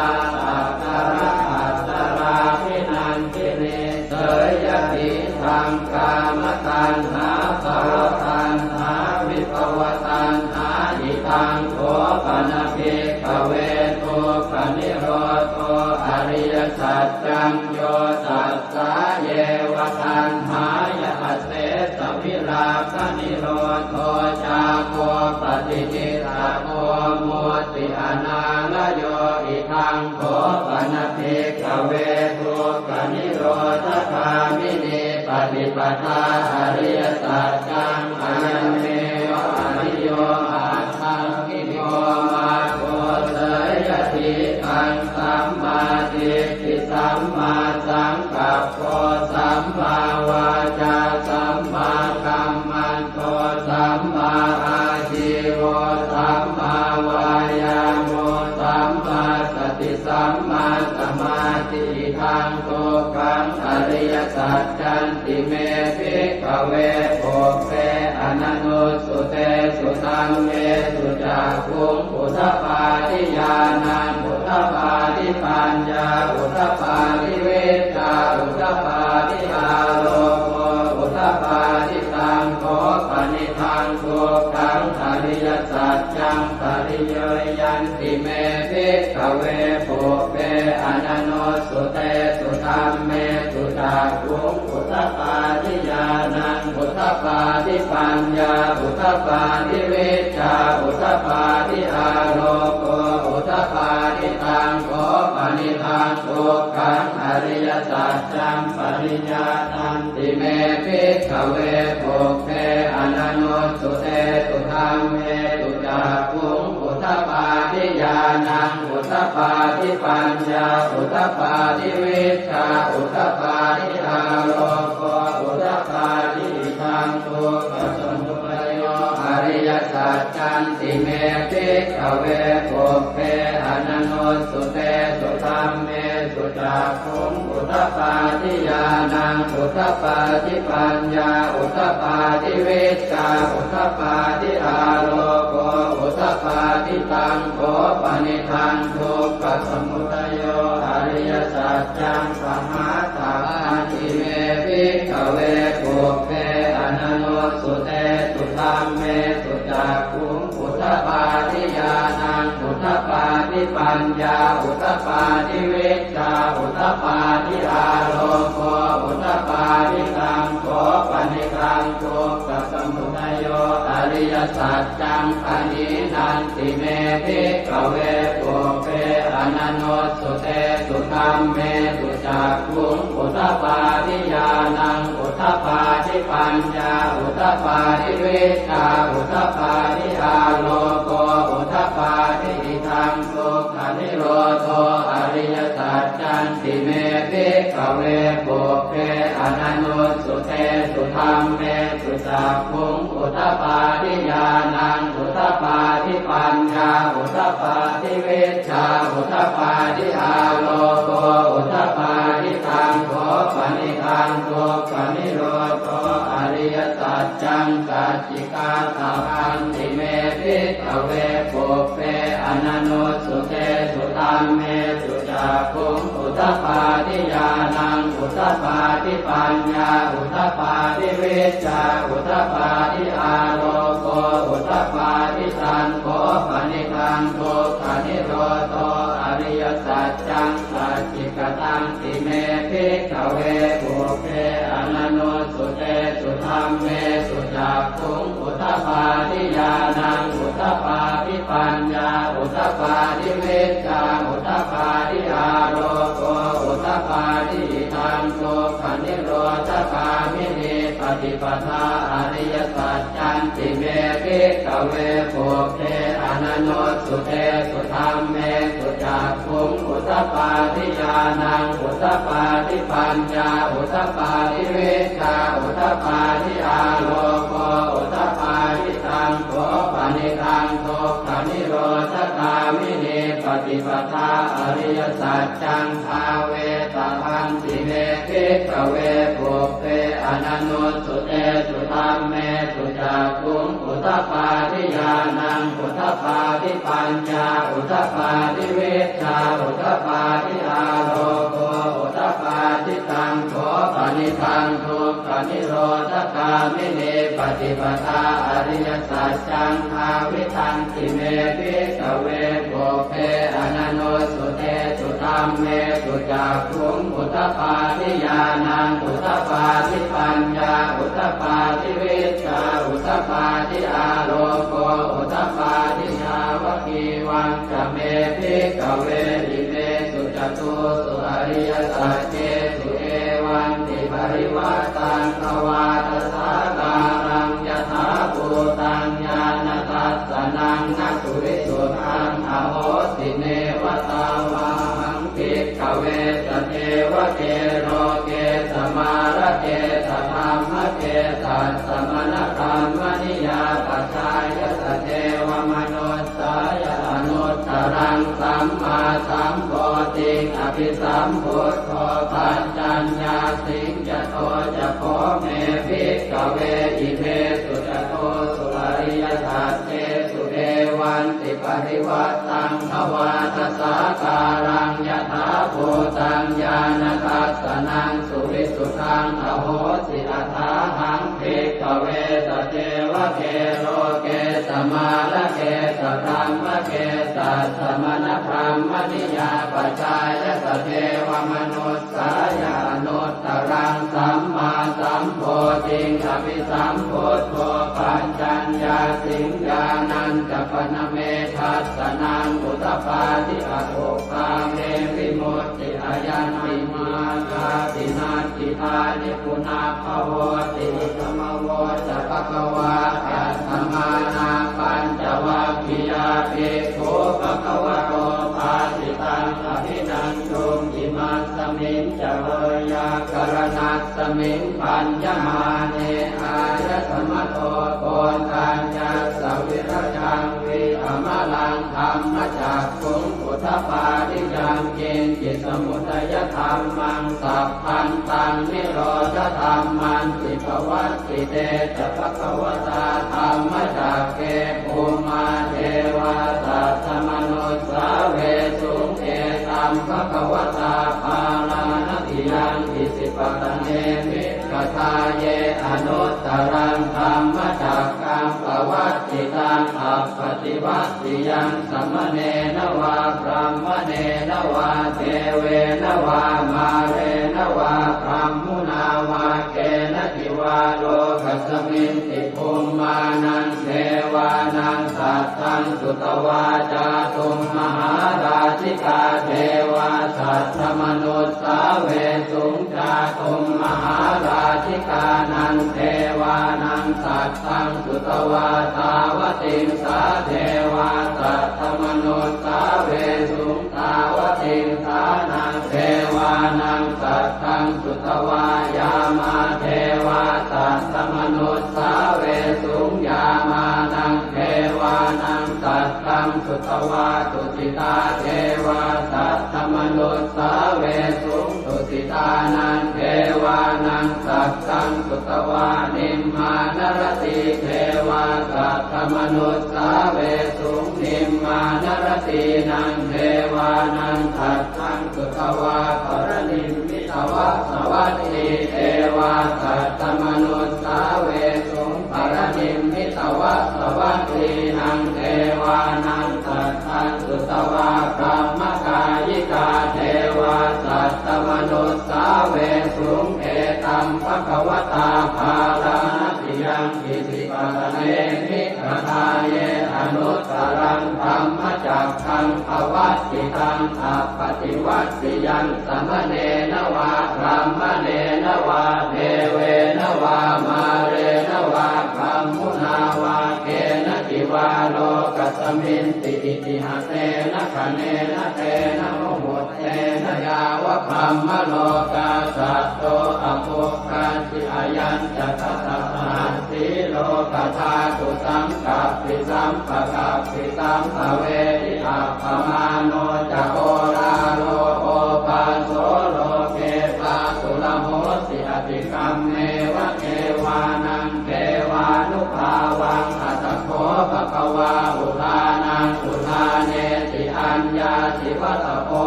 tatra atatāladdhanandinī, seyyathīdaṃ: kāmataṇhā bhavataṇhā vibhavataṇhā. Idaṃ kho pana bhikkhave dukkhanirodho ariyasaccaṃ: yo tassāyeva taṇhāya asesavirāganirodho cāgo paṭinissaggo mutti anālayo. Idaṃ kho pana bhikkhave dukkhanirodhagāminī paṭipadā ariyasaccaṃ, ayameva ariyo aṭṭhaṅgiko maggo, seyyathīdaṃ: sammādiṭṭhi sammāsaṅkappo sammāvācā sammākammanto sammāājīvo sammāvāyāmo sammāsati sammāsamādhi. Idaṃ dukkhaṃ ariyasaccanti me bhikkhave pubbe ananussutesu dhammesu cakkhuṃ udapādi ñāṇaṃ udapādi paññā udapādi vijjā udapādi āloko udapādi. Taṃ kho panidaṃ dukkhaṃ ariyasaccaṃ pariññeyyanti me bhikkhave pubbe ananussutesu dhammesu cakkhuṃ udapādi ñāṇaṃ udapādi paññā udapādi vijjā udapādi āloko udapādi. Taṃ kho panidaṃ dukkhaṃ ariyasaccaṃ pariññātanti me bhikkhave pubbe ananussutesu dhammesu cakkhuṃ udapādi ñāṇaṃ udapādi paññā udapādi vijjā udapādi āloko udapādi. Idaṃ dukkhasamudayo ariyasaccanti me bhikkhave pubbe ananussutesu dhammesu cakkhuṃ udapādi ñāṇaṃ udapādi paññā udapādi vijjā udapādi āloko udapādi. Taṃ kho panidaṃ dukkhasamudayo ariyasaccaṃ pahātabbanti me bhikkhave pubbe ananussutesu dhammesu cakkhuṃ udapādi ñāṇaṃ udapādi paññā udapādi vijjā udapādi āloko udapādi. Taṃ kho panidaṃ dukkhasamudayo ariyasaccaṃ pahīnanti me bhikkhave pubbe ananussutesu dhammesu cakkhuṃ udapādi ñāṇaṃ udapādi paññā udapādi vijjā udapādi āloko udapādi. Idaṃ dukkhanirodho ariyasaccanti me bhikkhave pubbe ananussutesu dhammesu cakkhuṃ udapādi ñāṇaṃ udapādi paññā udapādi vijjā udapādi āloko udapādi. Taṃ kho panidaṃ dukkhanirodho ariyasaccaṃ sacchikātabbanti me bhikkhave pubbe ananussutesu dhammesu cakkhuṃ udapādi ñāṇaṃ udapādi paññā udapādi vijjā udapādi āloko udapādi. Taṃ kho panidaṃ dukkhanirodho ariyasaccaṃ sacchikatanti me bhikkhave pubbe ananussutesu dhammesu cakkhuṃ udapādi ñāṇaṃ udapādi paññā udapādi vijjā udapādi āloko udapādi. Idaṃ dukkhanirodhagāminī paṭipadā ariyasaccanti me bhikkhave pubbe ananussutesu dhammesu cakkhuṃ udapādi ñāṇaṃ udapādi paññā udapādi vijjā udapādi āloko udapādi. Taṃ kho panidaṃ dukkhanirodhagāminī paṭipadā ariyasaccaṃ bhāvetabbanti me bhikkhave pubbe ananussutesu dhammesu cakkhuṃ udapādi ñāṇaṃ udapādi paññā udapādi vijjā udapādi āloko udapādi. Taṃ kho panidaṃ dukkhanirodhagāminī paṭipadā ariyasaccaṃ bhāvitanti me bhikkhave pubbe ananussutesu dhammesu cakkhuṃ udapādi ñāṇaṃ udapādi paññā udapādi vijjā udapādi āloko udapādi. Yāvakī Evañca me bhikkhave imesu catūsu ariyasaccesu evantiparivaṭṭaṃ dvādasākāraṃ yathābhūtaṃ ñāṇadassanaṃ na suvisuddhaṃ ahosi. Neva tāvāhaṃ bhikkhave sadevake loke samārake sadhammake sassamaṇabrāhmaṇiyā pajāya sadevamanussāya anuttaraṃ sammāsambodhiṃ abhisambuddho paccaññāsiṃ. Yato ca kho me bhikkhave imesu catūsu ariyasaccesu evantiparivaṭṭaṃ dvādasākāraṃ yathābhūtaṃ ñāṇadassanaṃ suvisuddhaṃ ahosi. Athāhaṃ bhikkhave sadevake loke samārake sadhammake sassamaṇabrāhmaṇiyā pajāya sadevamanussāya anuttaraṃ sammāsambodhiṃ abhisambuddho paccaññāsiṃ. Ñāṇañca pana me dassanaṃ udapādi, akuppā me vimutti, ayaṃ nimmānāti natthidāni punabbhavoti. Idamavoca bhagavā. Attamanā pañcavaggiyā bhikkhū bhagavato bhāsitaṃ abhinanduṃ. Imasmiñca veyyākaraṇasmiṃ bhaññamāne āyasmato koṇḍaññassa virajaṃ vītamalaṃ dhammacakkhuṃ udapādi: yaṅkiñci samudayadhammaṃ sabbantaṃ nirodhadhammanti. Pavattite ca bhagavatā dhammacakke bhummā devā saddamanussāvesuṃ: etaṃ bhagavatā Bārāṇasiyaṃ Isipatane Migadāye anuttaraṃ dhammacakkaṃ pavattitaṃ appaṭivattiyaṃ samaṇena vā brāhmaṇena vā devena vā mārena vā brahmunā vā kenaci vā lokasminti. Bhummānaṃ devānaṃ saddaṃ sutvā cātummahārājikā devā saddamanussāvesuṃ. Cātummahārājikānaṃ devānaṃ saddaṃ sutvā tāvatiṃsā devā saddamanussāvesuṃ. Tāvatiṃsānaṃ devānaṃ saddaṃ sutvā yāmā devā saddamanussāvesuṃ. Yāmānaṃ devānaṃ saddaṃ sutvā tusitā devā saddamanussāvesuṃ. Tusitānaṃ devānaṃ saddaṃ sutvā nimmānaratī devā saddamanussāvesuṃ. Nimmānaratīnaṃ devānaṃ saddaṃ sutvā paranimmitavasavattī devā saddamanussāvesuṃ. Paranimmitavasavattīnaṃ devānaṃ saddaṃ sutvā brahmakāyikā devā saddamanussāvesuṃ. Etaṃ bhagavatā Bārāṇasiyaṃ Isipatane Migadāye anuttaraṃ dhammacakkaṃ pavattitaṃ appaṭivattiyaṃ samaṇena vā brāhmaṇena vā devena vā mārena vā brahmunā vā kenaci vā lokasminti. Itihasena khaṇena tena muhuttena yāva brahmalokā saddo abbhuggacchi. Ayañca dasasahassī lokadhātu saṅkappi sampakappi sampavedhi. Appamāṇo ca oḷāro obhāso loke pāturahosi atikkammeva devānaṃ devānubhāvaṃ. Atha kho bhagavā udānaṃ udānesi: aññāsi vata bho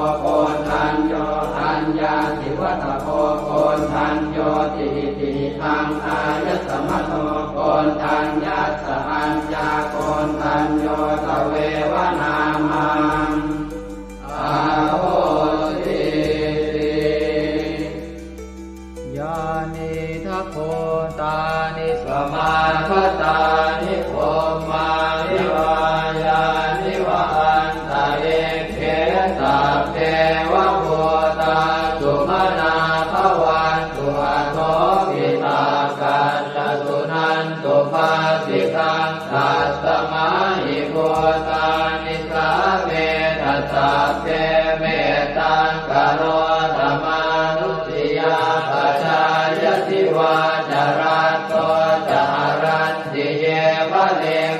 koṇḍañño, aññāsi vata bho koṇḍaññoti. Itihidaṃ āyasmato koṇḍaññassa aññākoṇḍañño tveva nāmaṃ ahosīti. Yānīdha bhūtāni samāgatāni bhummāni vā yāni va Nisāmetha sabbe mettaṃ karotha mānusiyā pajāya divā ca ratto ca haranti ye baliṃ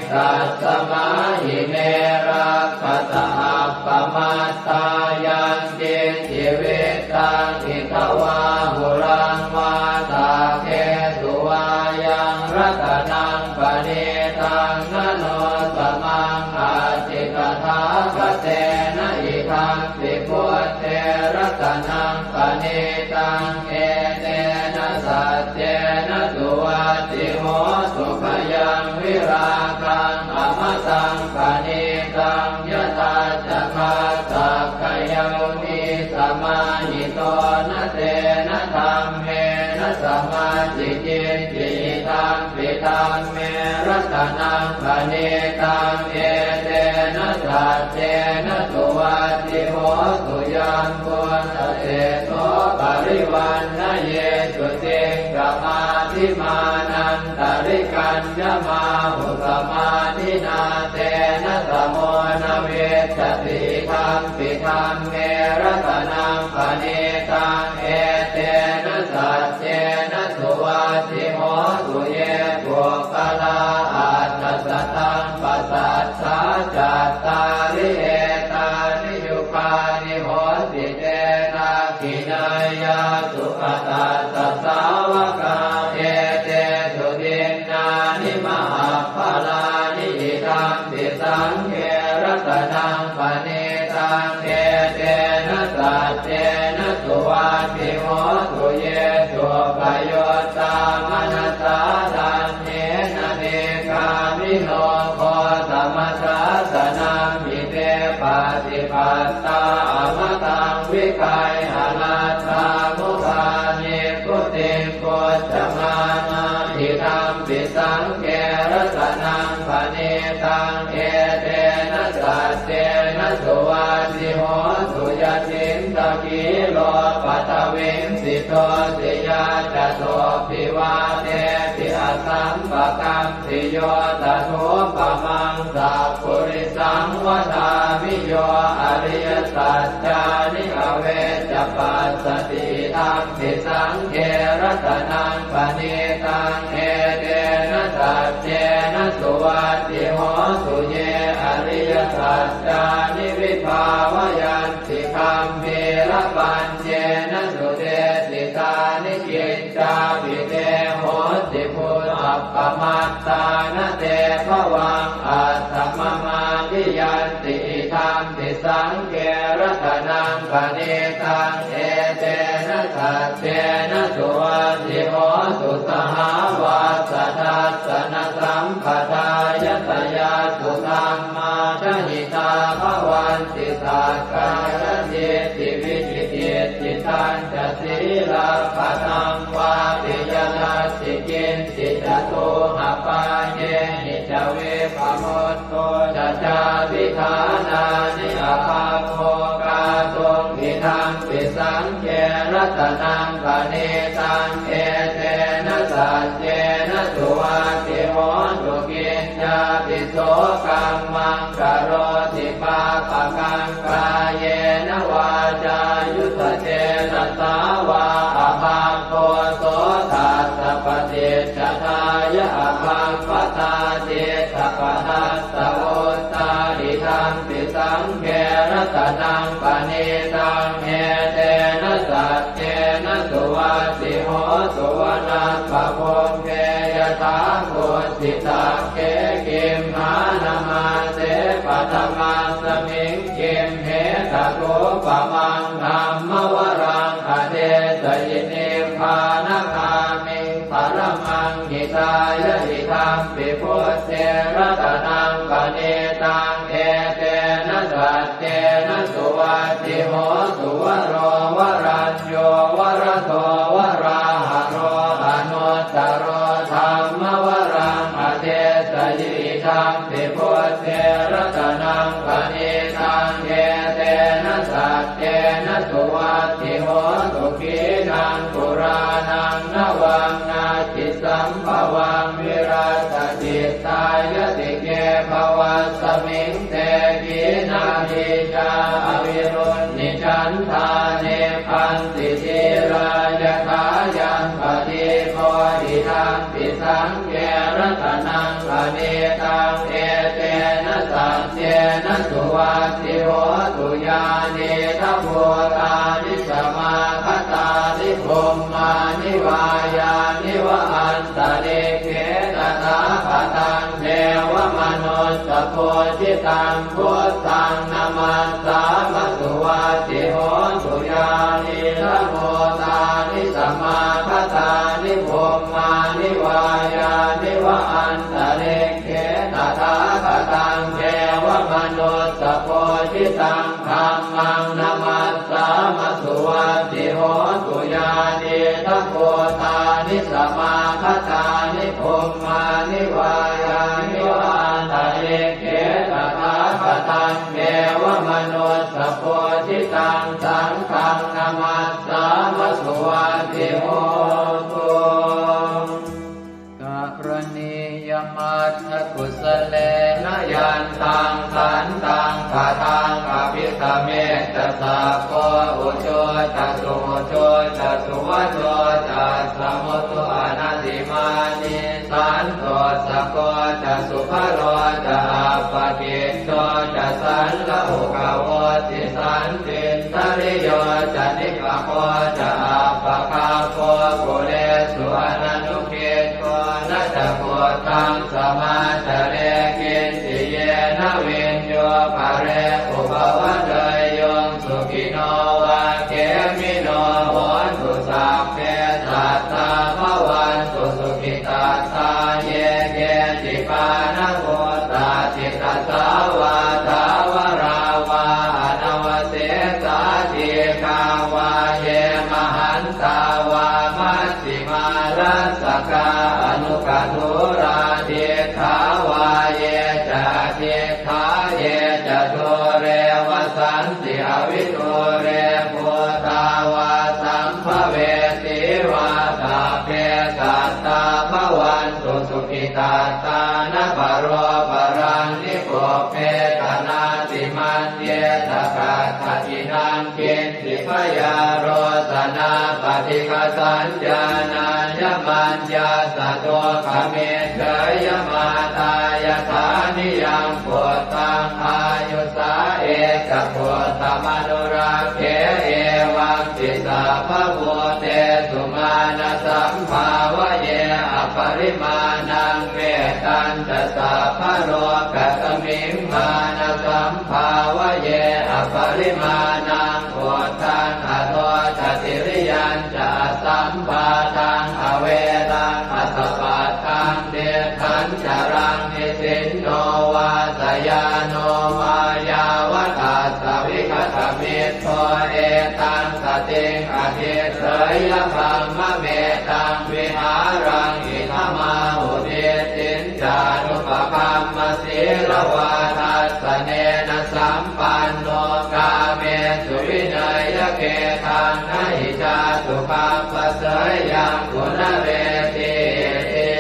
tasmā hi ne rakkhasa appamattā. Yaṅkiñci vittaṃ idha vā huraṃ vā saggesu vā yaṃ ratanaṃ paṇītaṃ na no samaṃ atthi tathāgatena idampi buddhe ratanaṃ paṇītaṃ etena saccena suvatthi hotu. Khayaṃ virāgaṃ amataṃ paṇītaṃ yadajjhagā sakyamunī samāhito na tena dhammena samatthi kiñci idampi dhamme ratanaṃ paṇītaṃ etena saccena suvatthi hotu. Yambuddhaseṭṭho parivaṇṇayī suciṃ samādhimānantarikaññamāhu samādhinā tena samo na vijjati idampi dhamme ratanaṃ paṇītaṃ etena saccena suvatthi hotu. Ye puggalā aṭṭha sataṃ pasaṭṭhā cattāri etāni yugāni honti te dakkhiṇeyyā sugatassa sāvakā etesu dinnāni mahapphalāni idampi saṅghe ratanaṃ paṇītaṃ etena saccena suvatthi hotu. Ye suppayuttā manasā daḷhena nikkāmino gotamasāsanamhi te pattipattā amataṃ vigayha laddhā mudhā nibbutiṃ bhuñjamānā idampi saṅghe ratanaṃ paṇītaṃ etena saccena suvatthi hotu. Yacittakhīlo paṭhaviṃ sito siyā catubbhi vātebhi asampakampiyo tathūpamaṃ sappurisaṃ vadāmi yo ariyasaccāni avecca passati idampi saṅghe ratanaṃ paṇītaṃ etena saccena suvatthi hotu. Ye ariyasaccāni vibhāvayanti gambhīrapaññena sudesitāni kiccāpi te honti bhusappamattā na te bhavaṃ aṭṭhamamādiyanti idampi saṅghe ratanaṃ paṇītaṃ etena saccena suvatthi hotu. Sahāvassa dassanasampadāya tayassu dhammā jahitā bhavanti sakkāyadiṭṭhi vicikicchitañca sīlabbataṃ vāpi yadatthi kiñci catūhapāyehi ca vippamutto ca cābhiṭhānāni abhabbo kātuṃ idampi saṅghe ratanaṃ paṇītaṃ etena saccena suvatthi hotu. Kiñcāpi so kammaṃ karoti pāpakaṃ kāyena vācāyuda cetasā vā abhabbo so tassa paṭicchadāya abhabbatā cittapadassavutthā idampi saṅghe ratanaṃ paṇītaṃ etena saccena suvatthi hotu. Vanappagumbe yathā kussitagge gimhānamāse paṭhamasmiṃ gimhe tathūpamaṃ dhammavaraṃ adesayi nibbānagāmiṃ paramaṃ hitāya idampi buddhe ratanaṃ paṇītaṃ etena saccena suvatthi hotu. Varo varañño varado varāharo anuttaro dhammavaraṃ adesayi idampi buddhe ratanaṃ paṇītaṃ etena saccena suvatthi hotu. Khīṇaṃ purāṇaṃ navaṃ natthi sambhavaṃ virattacittāyatike bhavasmiṃ te Nīcā avirūḷhichandā nibbanti dhīrā yathāyaṃ padīpo idampi saṅghe ratanaṃ paṇītaṃ etena saccena suvatthi hotu. Yānīdha bhūtāni samāgatāni bhummāni vā yāni va antalikkhe tathāgataṃ devamanussapūjitaṃ buddhaṃ namassāma suvatthi hotu. Yānīdha bhūtāni samāgatāni bhummāni vā yāni va antalikkhe tathāgataṃ devamanussapūjitaṃ dhammaṃ namassāma suvatthi hotu. Yānīdha bhūtāni samāgatāni bhummāni vā yāni va antalikkhe tathāgataṃ devamanussapūjitaṃ saṅghaṃ namassāma suvatthi hotu. Karaṇīyamatthakusalena yantaṃ santaṃ padaṃ abhisamecca sakko ujū ca suhujū ca suvaco cassa mudu anatimānī santussako ca subharo ca appakicco ca sallahukavutti santindriyo ca nipako ca appagabbho kulesu ananu giddho. Na ca khuddaṃ samācare kiñci yena viññū pare upavadeyyuṃ. Sukhino vā khemino hontu sabbe sattā bhavantu sukhitattā. Ye keci pāṇabhūtatthi tasā vā thāvarā vā anavasesā dīghā vā ye mahantā vā maj jhimā rassakā aṇukathūlā diṭṭhā vā ye ca adiṭṭhā ye ca dūre vasanti avidūre bhūtā vā sambhavesī vā sabbe sattā bhavantu sukhitattā. Na paro paraṃ nikubbetha nātimaññetha katthaci naṃ kiñ ci byārosanā paṭighasaññā nāññamaññassa dukkhamiccheyya. Mātā yathā niyaṃ puttaṃ āyusā ekaputtamanurakkhe evampi sabbabhūtesu mānasambhāvaye aparimāṇaṃ. Mettañca sabbalokasmiṃ mānasambhāvaye aparimāṇaṃ uddhaṃ adho ca tiriyañca asambādhaṃ averaṃ asapattaṃ. Tiṭṭhañcaraṃ nisinno vā sayāno vā yāvatassa vigatamiddho etaṃ satiṃ adhiṭṭheyya brahmametaṃ vihāraṃ idhamāhu. Diṭṭhiñ ca anupagamma sīlavā dassanena sampanno kāmesu vineyya gedhaṃ na hi jātu gabbhaseyyaṃ punaretīti.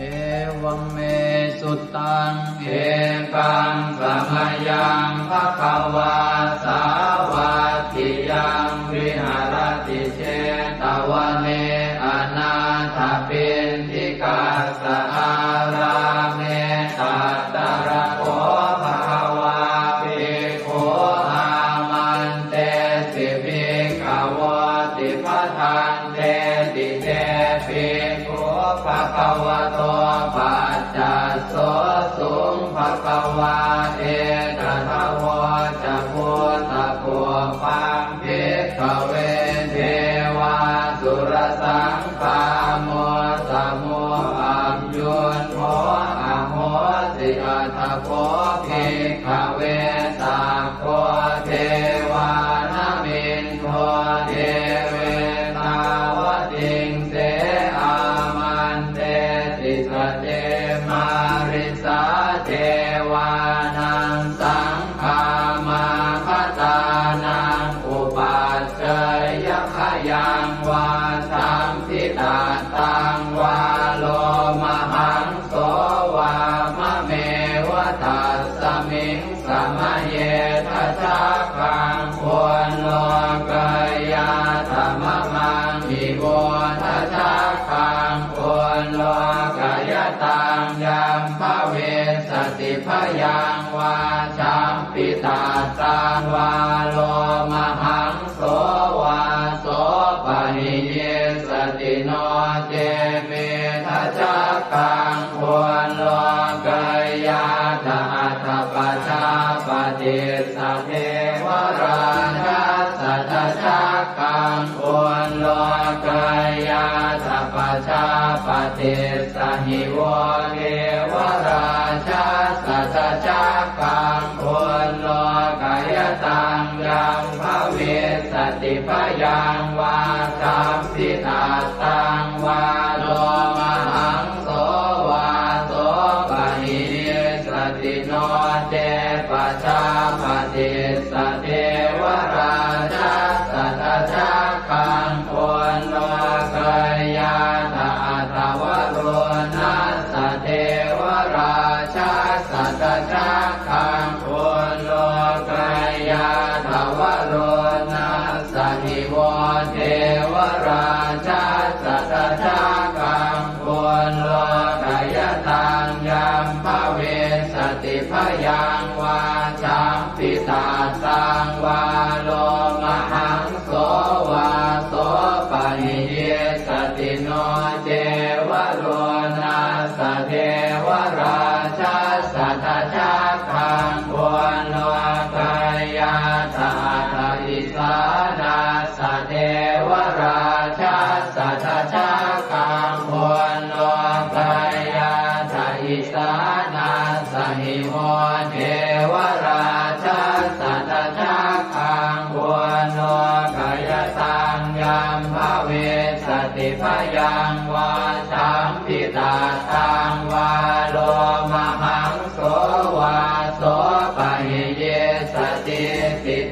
Evaṃ me sutaṃ. Ekaṃ samayaṃ bhagavā sāvatthiyaṃ viharati jetavane anāthapiṇḍikassa ārāme. Tatra kho bhagavā bhikkhū āmantesi bhikkhavoti. Bhadanteti te bhikkhū bhagavato paccassosuṃ. Bhagavā etadavoca: Bhūtapubbaṃ bhikkhave devāsurasaṅgāmo samūhayuṃ kho ahosi. Atha kho bhikkhave sakko devānamindo devetāvatiṃse āmantesi. Sace mārisā devānaṃ saṅ gāmāgatānaṃ upajjeyya, khayaṃ vā sampitattaṃ vā lomahaṃso vā mameva tassa Miṃ samaye dajaggaṃ ullokayātha mamaṃ hi vo dajaggaṃ ullokayataṃ yaṃ bhavissati bhayaṃ vā champittattaṃ vā lomahaṃso vā sopahiyissati no ce me dajaggaṃ ullokayātha atha pajāpatissa devarājassa dajaggaṃ ullokayātha pajāpatissa hi vo devarājassa dajaggaṃ ullokayataṃ yaṃ bhavissati bhayaṃ vā champittattaṃ vā lomahaṃso vā sopahiyissati no ce pajāpatissa devarājassa dajaggaṃ ullokayātha atha varuṇassa devarājassa dajaggaṃ ullokayātha varuṇassa hi vo devarājassa dajaggaṃ ullokayataṃ yaṃ bhavissati bhayaṃ vā champittattaṃ vā lomahaṃso vā sopahiyissati no ce varuṇassa devarājassa dajaggaṃ ullokayātha atha isānassa devarājassa dajaggaṃ ullokayātha isānassa hi vo devarājassa dajaggaṃ ullokayataṃ yaṃ bhavissati bhayaṃ vā champittattaṃ vā lomahaṃso vā sopahiyissati.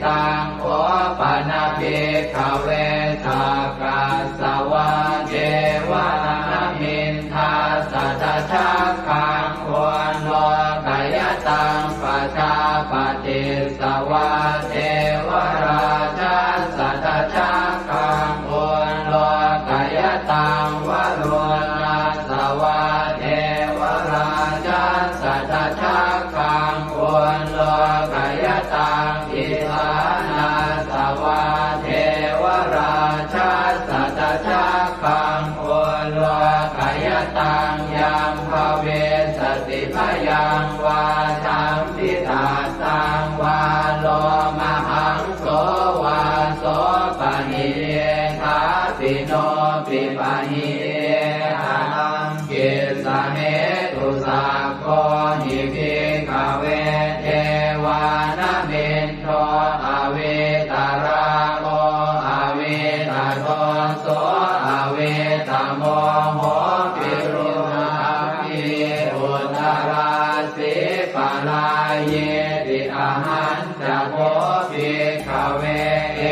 Taṃ kho pana bhikkhave sakkas savā devanāmiṃ dassa dajaggaṃ ullokayataṃ pajāpatissa vā devarājassa dajaggaṃ ullokayataṃ varuṇassa vā devarājassa dajaggaṃ ullokayataṃ isānassa vā devarājassa dajaggaṃ ullokayataṃ yaṃ bhavissati bhayaṃ vā champittattaṃ vā lomahaṃso vā sopahiyye thāpi no pipahiye haraṃ. Kissa hetu sakko hi bhikkhave devānamindo avītarāgo avītadoso avītamoho virūḷhakī uttarāsī parāyīti. Ahañ ca kho bhikkhave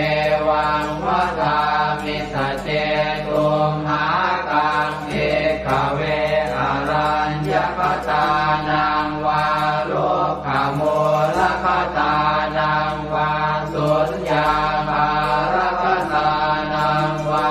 evaṃ vadāmi: sace tumhākaṃ bhikkhave araññakatānaṃ vā rukkhamūlakatānaṃ vā suññāgārakatānaṃ vā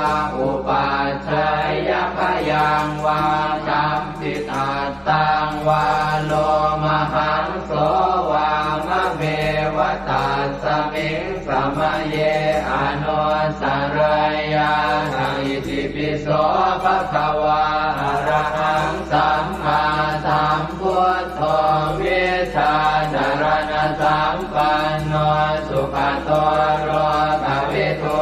upajjhāyabhayaṃ vā champittattaṃ vā lomahaṃso vā mameva tasmiṃ samaye anussarayyātha. Itipi so bhagavā arahaṃ sammāsambuddho vijjācaraṇasampanno sugato lokavidū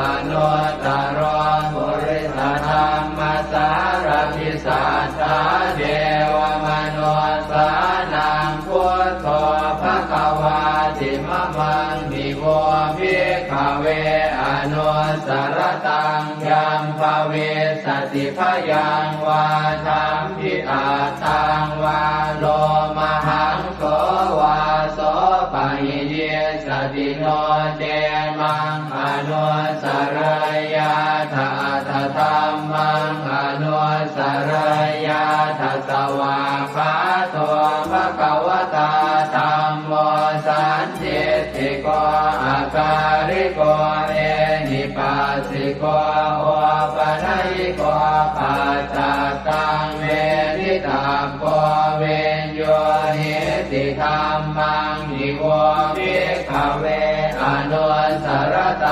anuttaro purisadammasārathi satthā devamanussānaṃ buddho bhagavāti. Mamaṃ hi vo bhikkhave anussarattaṃ yaṃ bhavissati bhayaṃ vā champittattaṃ vā lomahaṃso vā sopahiyissati no ce maṃ anussarayyātha atha dhammaṃ anussarayyātha. Svākkhāto bhagavatā dham sandiṭṭhiko akāliko ehipassiko opanayiko paccattaṃ veditabbo viññūhīti. Dhammaṃ hi vo bhikkhave anussaraṃ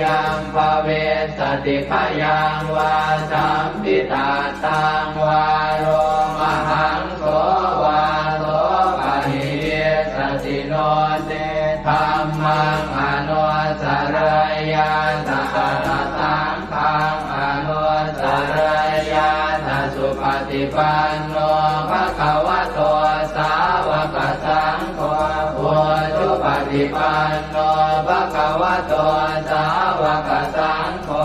yaṃ bhavissati bhayaṃ vā sampittaṃ vā lomahaṃ so vā so pahīyissati no ce dhammaṃ anussarayyātha atha saṅghaṃ anussarayyātha. Supaṭipanno bhagavato sāvakasaṅgho, ujupaṭipanno bhagavato sāvakasaṅgho,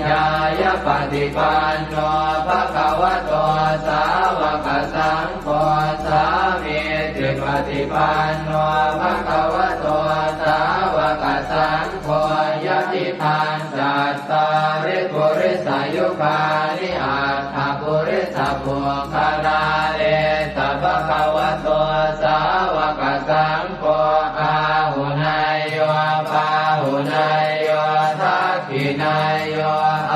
ñāyapaṭipanno bhagavato sāvakasaṅgho, sāmīcipaṭipanno bhagavato sāvakasaṅgho, yadidaṃ cattāri purisayugāni aṭṭha purisapuggalā, esa bhagavato sāvakasaṅgho, āhuneyyo pāhuneyyo dakkhiṇeyyo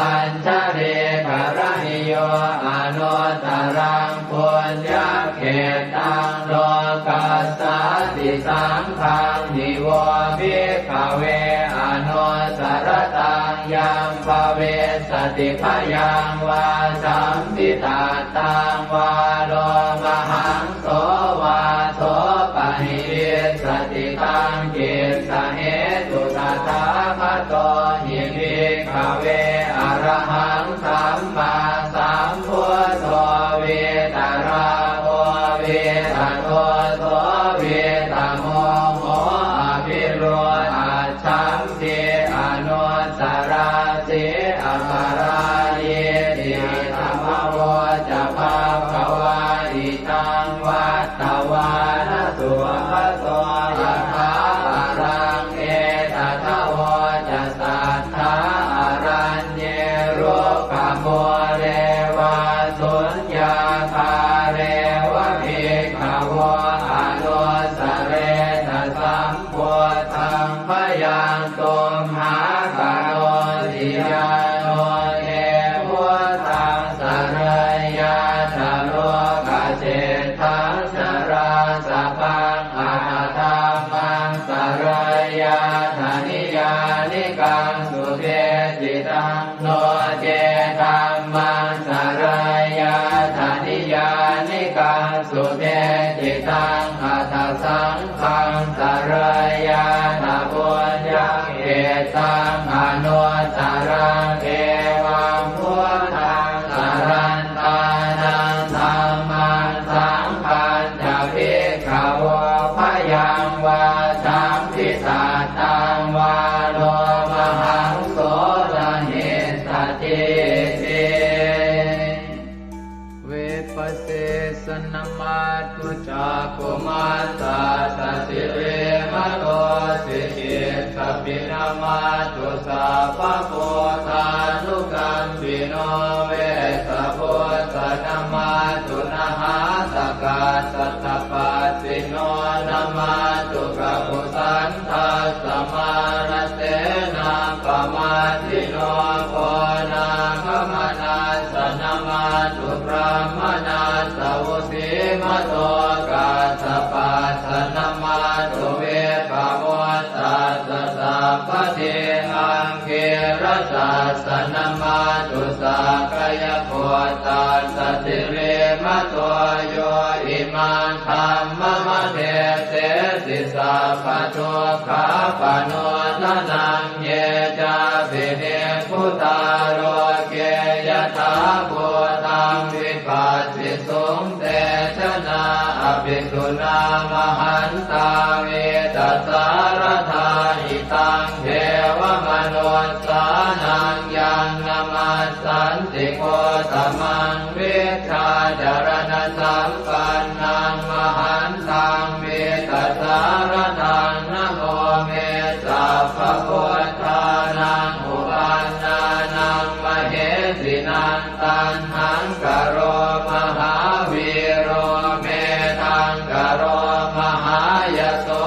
añjalikaraṇīyo anuttaraṃ puññakkhettaṃ lokassāti. Saṅghaṃ hi vo bhikkhave anussaraṃ yaṃ bhavissati bhayaṃ vā sampittaṃ vā lomahaṃso vā so pahīyissati. Taṃ kissa hetu tathāgato hi bhikkhave arahaṃ sammāsambuddho vītarāgo vītadoso vītamoho abhirūḷhaccham ti anussarati aparājīti. Idamavoca bhagavā. Idaṃ vattavāna sugato yathābalaṃ etadavoca satthā araññe rukkhamūle vā suññāgāre va bhikkhavo anussaretha sam buddhaṃ bhayaṃ tumhākarosi. Yāno te buddhaṃ sarayyātha lokaseṭṭhaṃ narāsabhaṃ atha dhammaṃ sarayyātha niyyānikaṃ sudesitaṃ, no ce dhammaṃ sarayyātha niyyānikaṃ sudesitaṃ, atha saṅghaṃ sarayyātha puññakkhettaṃ anuttaraṃ. Evaṃ buddhaṃ sarantānaṃ dhammaṃ saṅghañca bhikkhavo bhayaṃ vā sampittaṃ vā lomahaṃso na hissati. Vipassissa namatthu cakkhumantassa sirīmato, sikhissapi namatthu sabbabuddhānukampino, vessabhussa namatthu nhātakassa tapassino, namatthu kakusandhassa mārasenappamaddino, konāgamanassa namatthu brāhmaṇassa vusīmato, kassapassa namatthu vippamuttassa sabbadhi, aṅgīrasassa namatthu sakyaputtassa sirīmato, yo imaṃ dhammamādesesi sabbadukkhāpanūdanaṃ. Ye cāpi nibbutā loke yathābhūtaṃ vipassisuṃ, te janā apisuṇā mahantā vītasāradā. Idaṃ devamanussānaṃ yaṃ namassanti Gotamaṃ, vijjācaraṇasampannaṃ mahantaṃ vītasāradaṃ. Namo me sabbabuddhānaṃ uppannānaṃ mahesinaṃ, taṇhaṅkaro mahāvīro medhaṅkaro mahāyaso,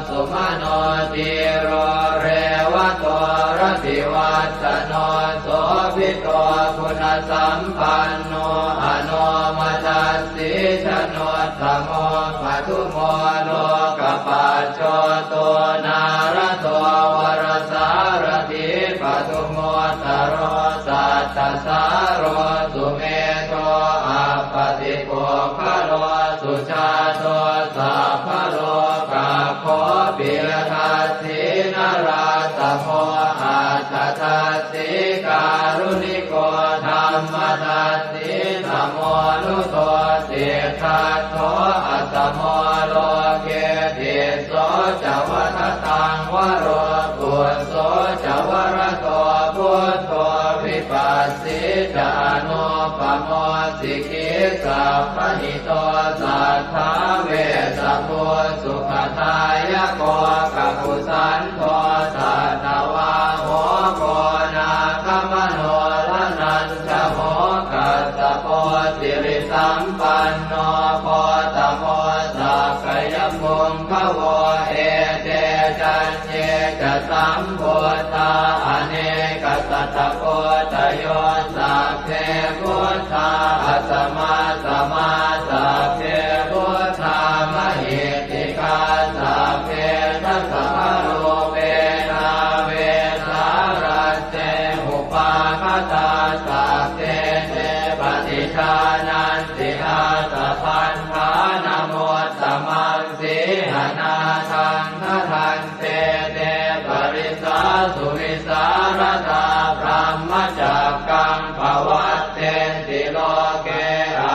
sumano dhīro revato rativassano sobhito guṇasampanno anomadassī januttamo padumo lokapajjoto nārado varasārathī padumu ttaro sattasāro sumedho appatipuggalo sujāto sabbalokaggo piyadassī narāsamo atthadassī kāruṇiko dhammadassī tamonudo siddhattho asamo loke tisso ca vadataṃ varo phusso ca varato buddho vipassī ca anūpamo sikhī sabbahito satthā vessabhū sukhadāyako kakusandho satthavāho koṇāgamano dhananjavo kassapo sirisampanno gotamo sakyapuṅgavo ete caññe ca sambuddhā anekasatakoṭayo sabbe buddhā asamasamā sabbe buddhā mahiddhikā sabbe dasabalūpena vesālā te upāgatā sabbe te paṭijānanti ātappamāṇamuttamaṃ sīhanatthaṃ khattante te parisā suvisālatā brahmacakkaṃ pavattenti loke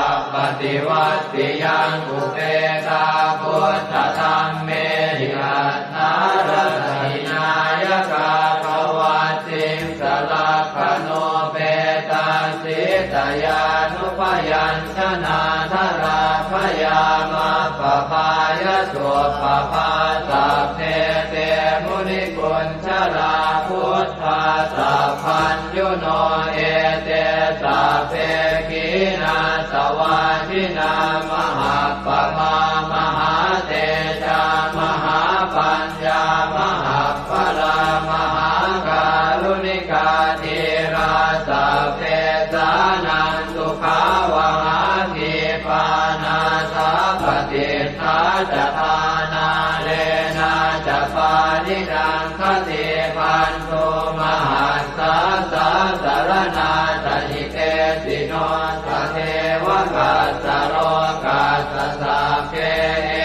appaṭivattiyaṃ upekkā buddhadhammehi atthārasa hināyakā pavatsiṃsa lakkhaṇupetā sītyānubyañjanādharā bhayaṃ appabhāya suppabhā sabbe te munikuñjarā buddhā sabbaññuno ete sabbe khīṇāsavā jinā mahāppamā mahātejā mahāpaññā mahappalā mahākāruṇikā dhīrā sabbesānaṃ sukhāvahā khīpā nāthapaṭiṭṭhā ca dhānālena ca pāṇinaṃ khaṭibandhū mahassā sāsaraṇā ca hitesino tatheva kassa lokassa sabbe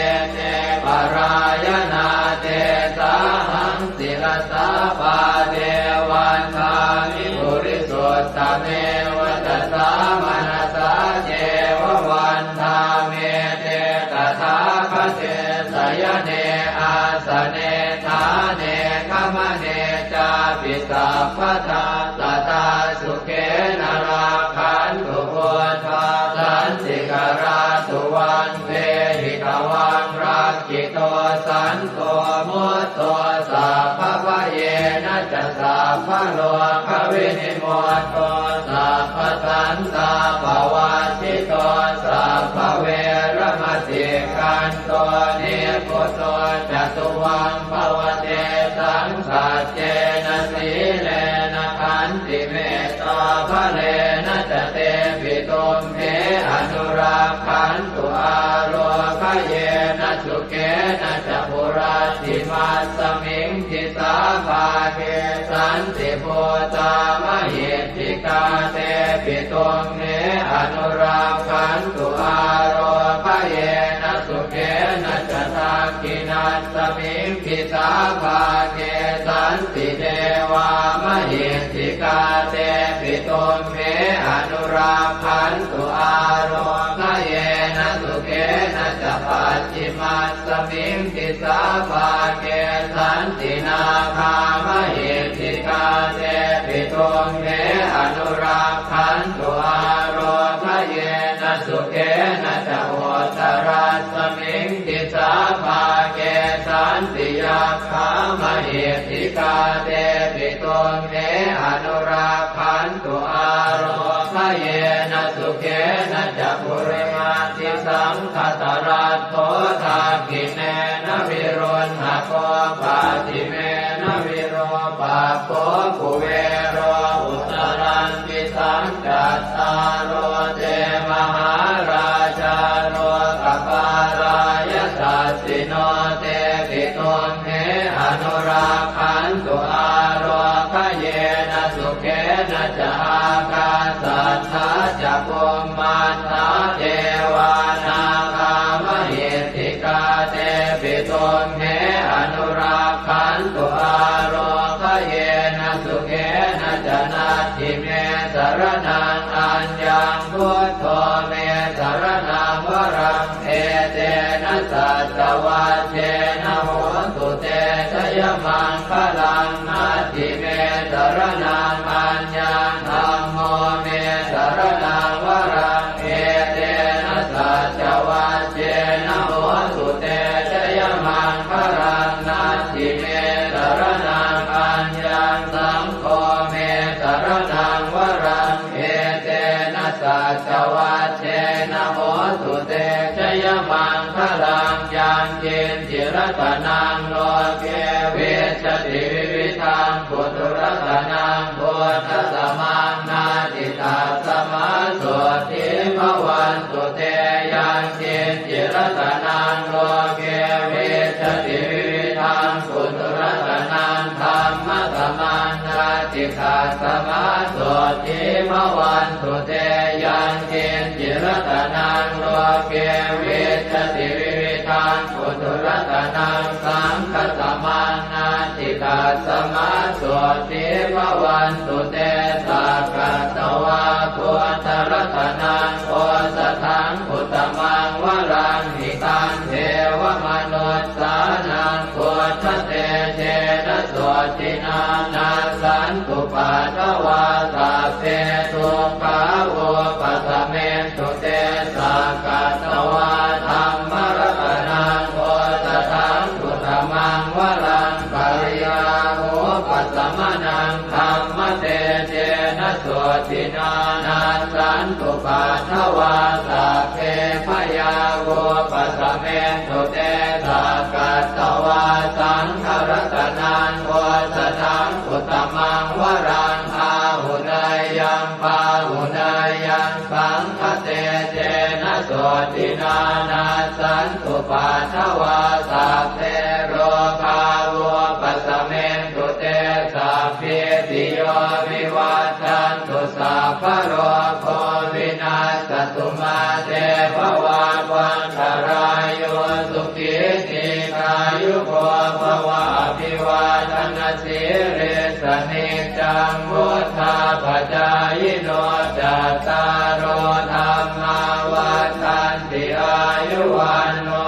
ete parāyanā tesāhaṃ sirasā pāde vandāmi purisuttame vacasā manasā ceva vandāmete tathāgate sayane āsane ṭhāne gamane cāpi sabbadā sadā sukhena rakkhantu buddhā santikarā tuvaṃ dehi tvaṃ rakkhito santo mutto sabbabhayena ca sabbarogavinimutto sabbasantāpavajjito sabbaveramatikkanto nibbuto ca tuvaṃ bhava tesaṃ saccena sīlena khantimettābalena ca tepi tumhe anurakkhantu ārogyena sukhena ca hurattimasmiṃ disābhāge santibhūtā mahiddhikā tepi tumhe anurakkhantu ārogyena sukhena ca dakkhiṇasmiṃ disābhāge santidevā mahiddhikā tepi tumhe anurakkhantu ārogyena sukhena ca pacchimasmiṃ disābhāge santi nāgā mahiddhikā tepi tumhe anurakkhantu ārogyena sukhena ca uttarasmiṃ disābhāge santi yakkhā mahiddhikā tepi tumhe anurakkhantu ārogyena yena sukhena ca purimaṃ. Disaṃ dhataraṭṭho dakkhiṇena viruḷhako pacchimena virūpakkho kuvero uttaraṃ disaṃ. Cattāro te mahārājā lokapālā yasassino tepi tumhe anurakkhantu ālokayena sukhena ca. Ākāsaṭṭhā ca bhummaṭṭhā devā nāgā mahiddhikā tepi tumhe anurakkhantu ālokayena sukhena ca. Natthi me saraṇaṃ aññaṃ buddho me saraṇaṃ varaṃ etena saccavajjena hotu te jayamaṅgalaṃ. Natthi me saraṇaṃ aññaṃ dhammo me saraṇaṃ varaṃ etena saccavajjena hotu te jayamaṅgalaṃ. Natthi me saraṇaṃ aññaṃ saṅgho me saraṇaṃ varaṃ etena saccavajjena hotu te jayamaṅgalaṃ. Yaṅkiñci ratanaṃ loke vijjati vividhaṃ puthu ratanaṃ buddhasamaṃ natthi tasmā sotthī bhavantu te. Yaṅkiñci ratanaṃ loke vijjati vividhaṃ puthu ratanaṃ dhammasamaṃ natthi tasmā sotthī bhavantu te. Yaṅkiñci ratanaṃ loke vijjati vividhaṃ puthu ratanaṃ saṅghasamaṃ natthi tasmā sotthī bhavantu te. Sakkatvā buddharatanaṃ osathaṃ uttamaṃ varaṃ hitaṃ devamanussānaṃ buddhatejena sotthinā nassantupaddavā sabbe dukkhā vūpasamentu te. Sakkatvā dhammaratanaṃ osathaṃ uttamaṃ varaṃ pariḷāhūpasamanaṃ dhammatejena sotthinā nassantupaddavā sabbe bhayā vūpasamentu te. Sakkatvā saṅgharatanaṃ osathaṃ uttamaṃ varaṃ āhuneyyaṃ pāhuneyyaṃ saṅghatejena sotthinā nassantupaddavā sabbe rogā vūpasamentu te. Sabbītiyo vivajjantu sabbarogo vinassatu mā te bhavatvantarāyo sukhī dīghāyuko bhava. Abhivādanasīlissa niccaṃ vuḍḍhāpacāyino cattāro dhammā vaḍḍhanti āyu vaṇṇo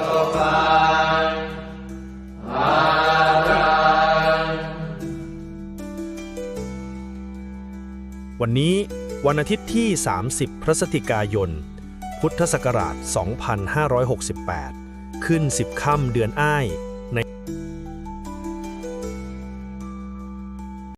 sukhaṃ balaṃ. วันนี้วันอาทิตย์ที่ สามสิบ พฤศจิกายน พุทธศักราช สองพันห้าร้อยหกสิบแปด ขึ้น สิบ ค่ำเดือนอ้าย ใน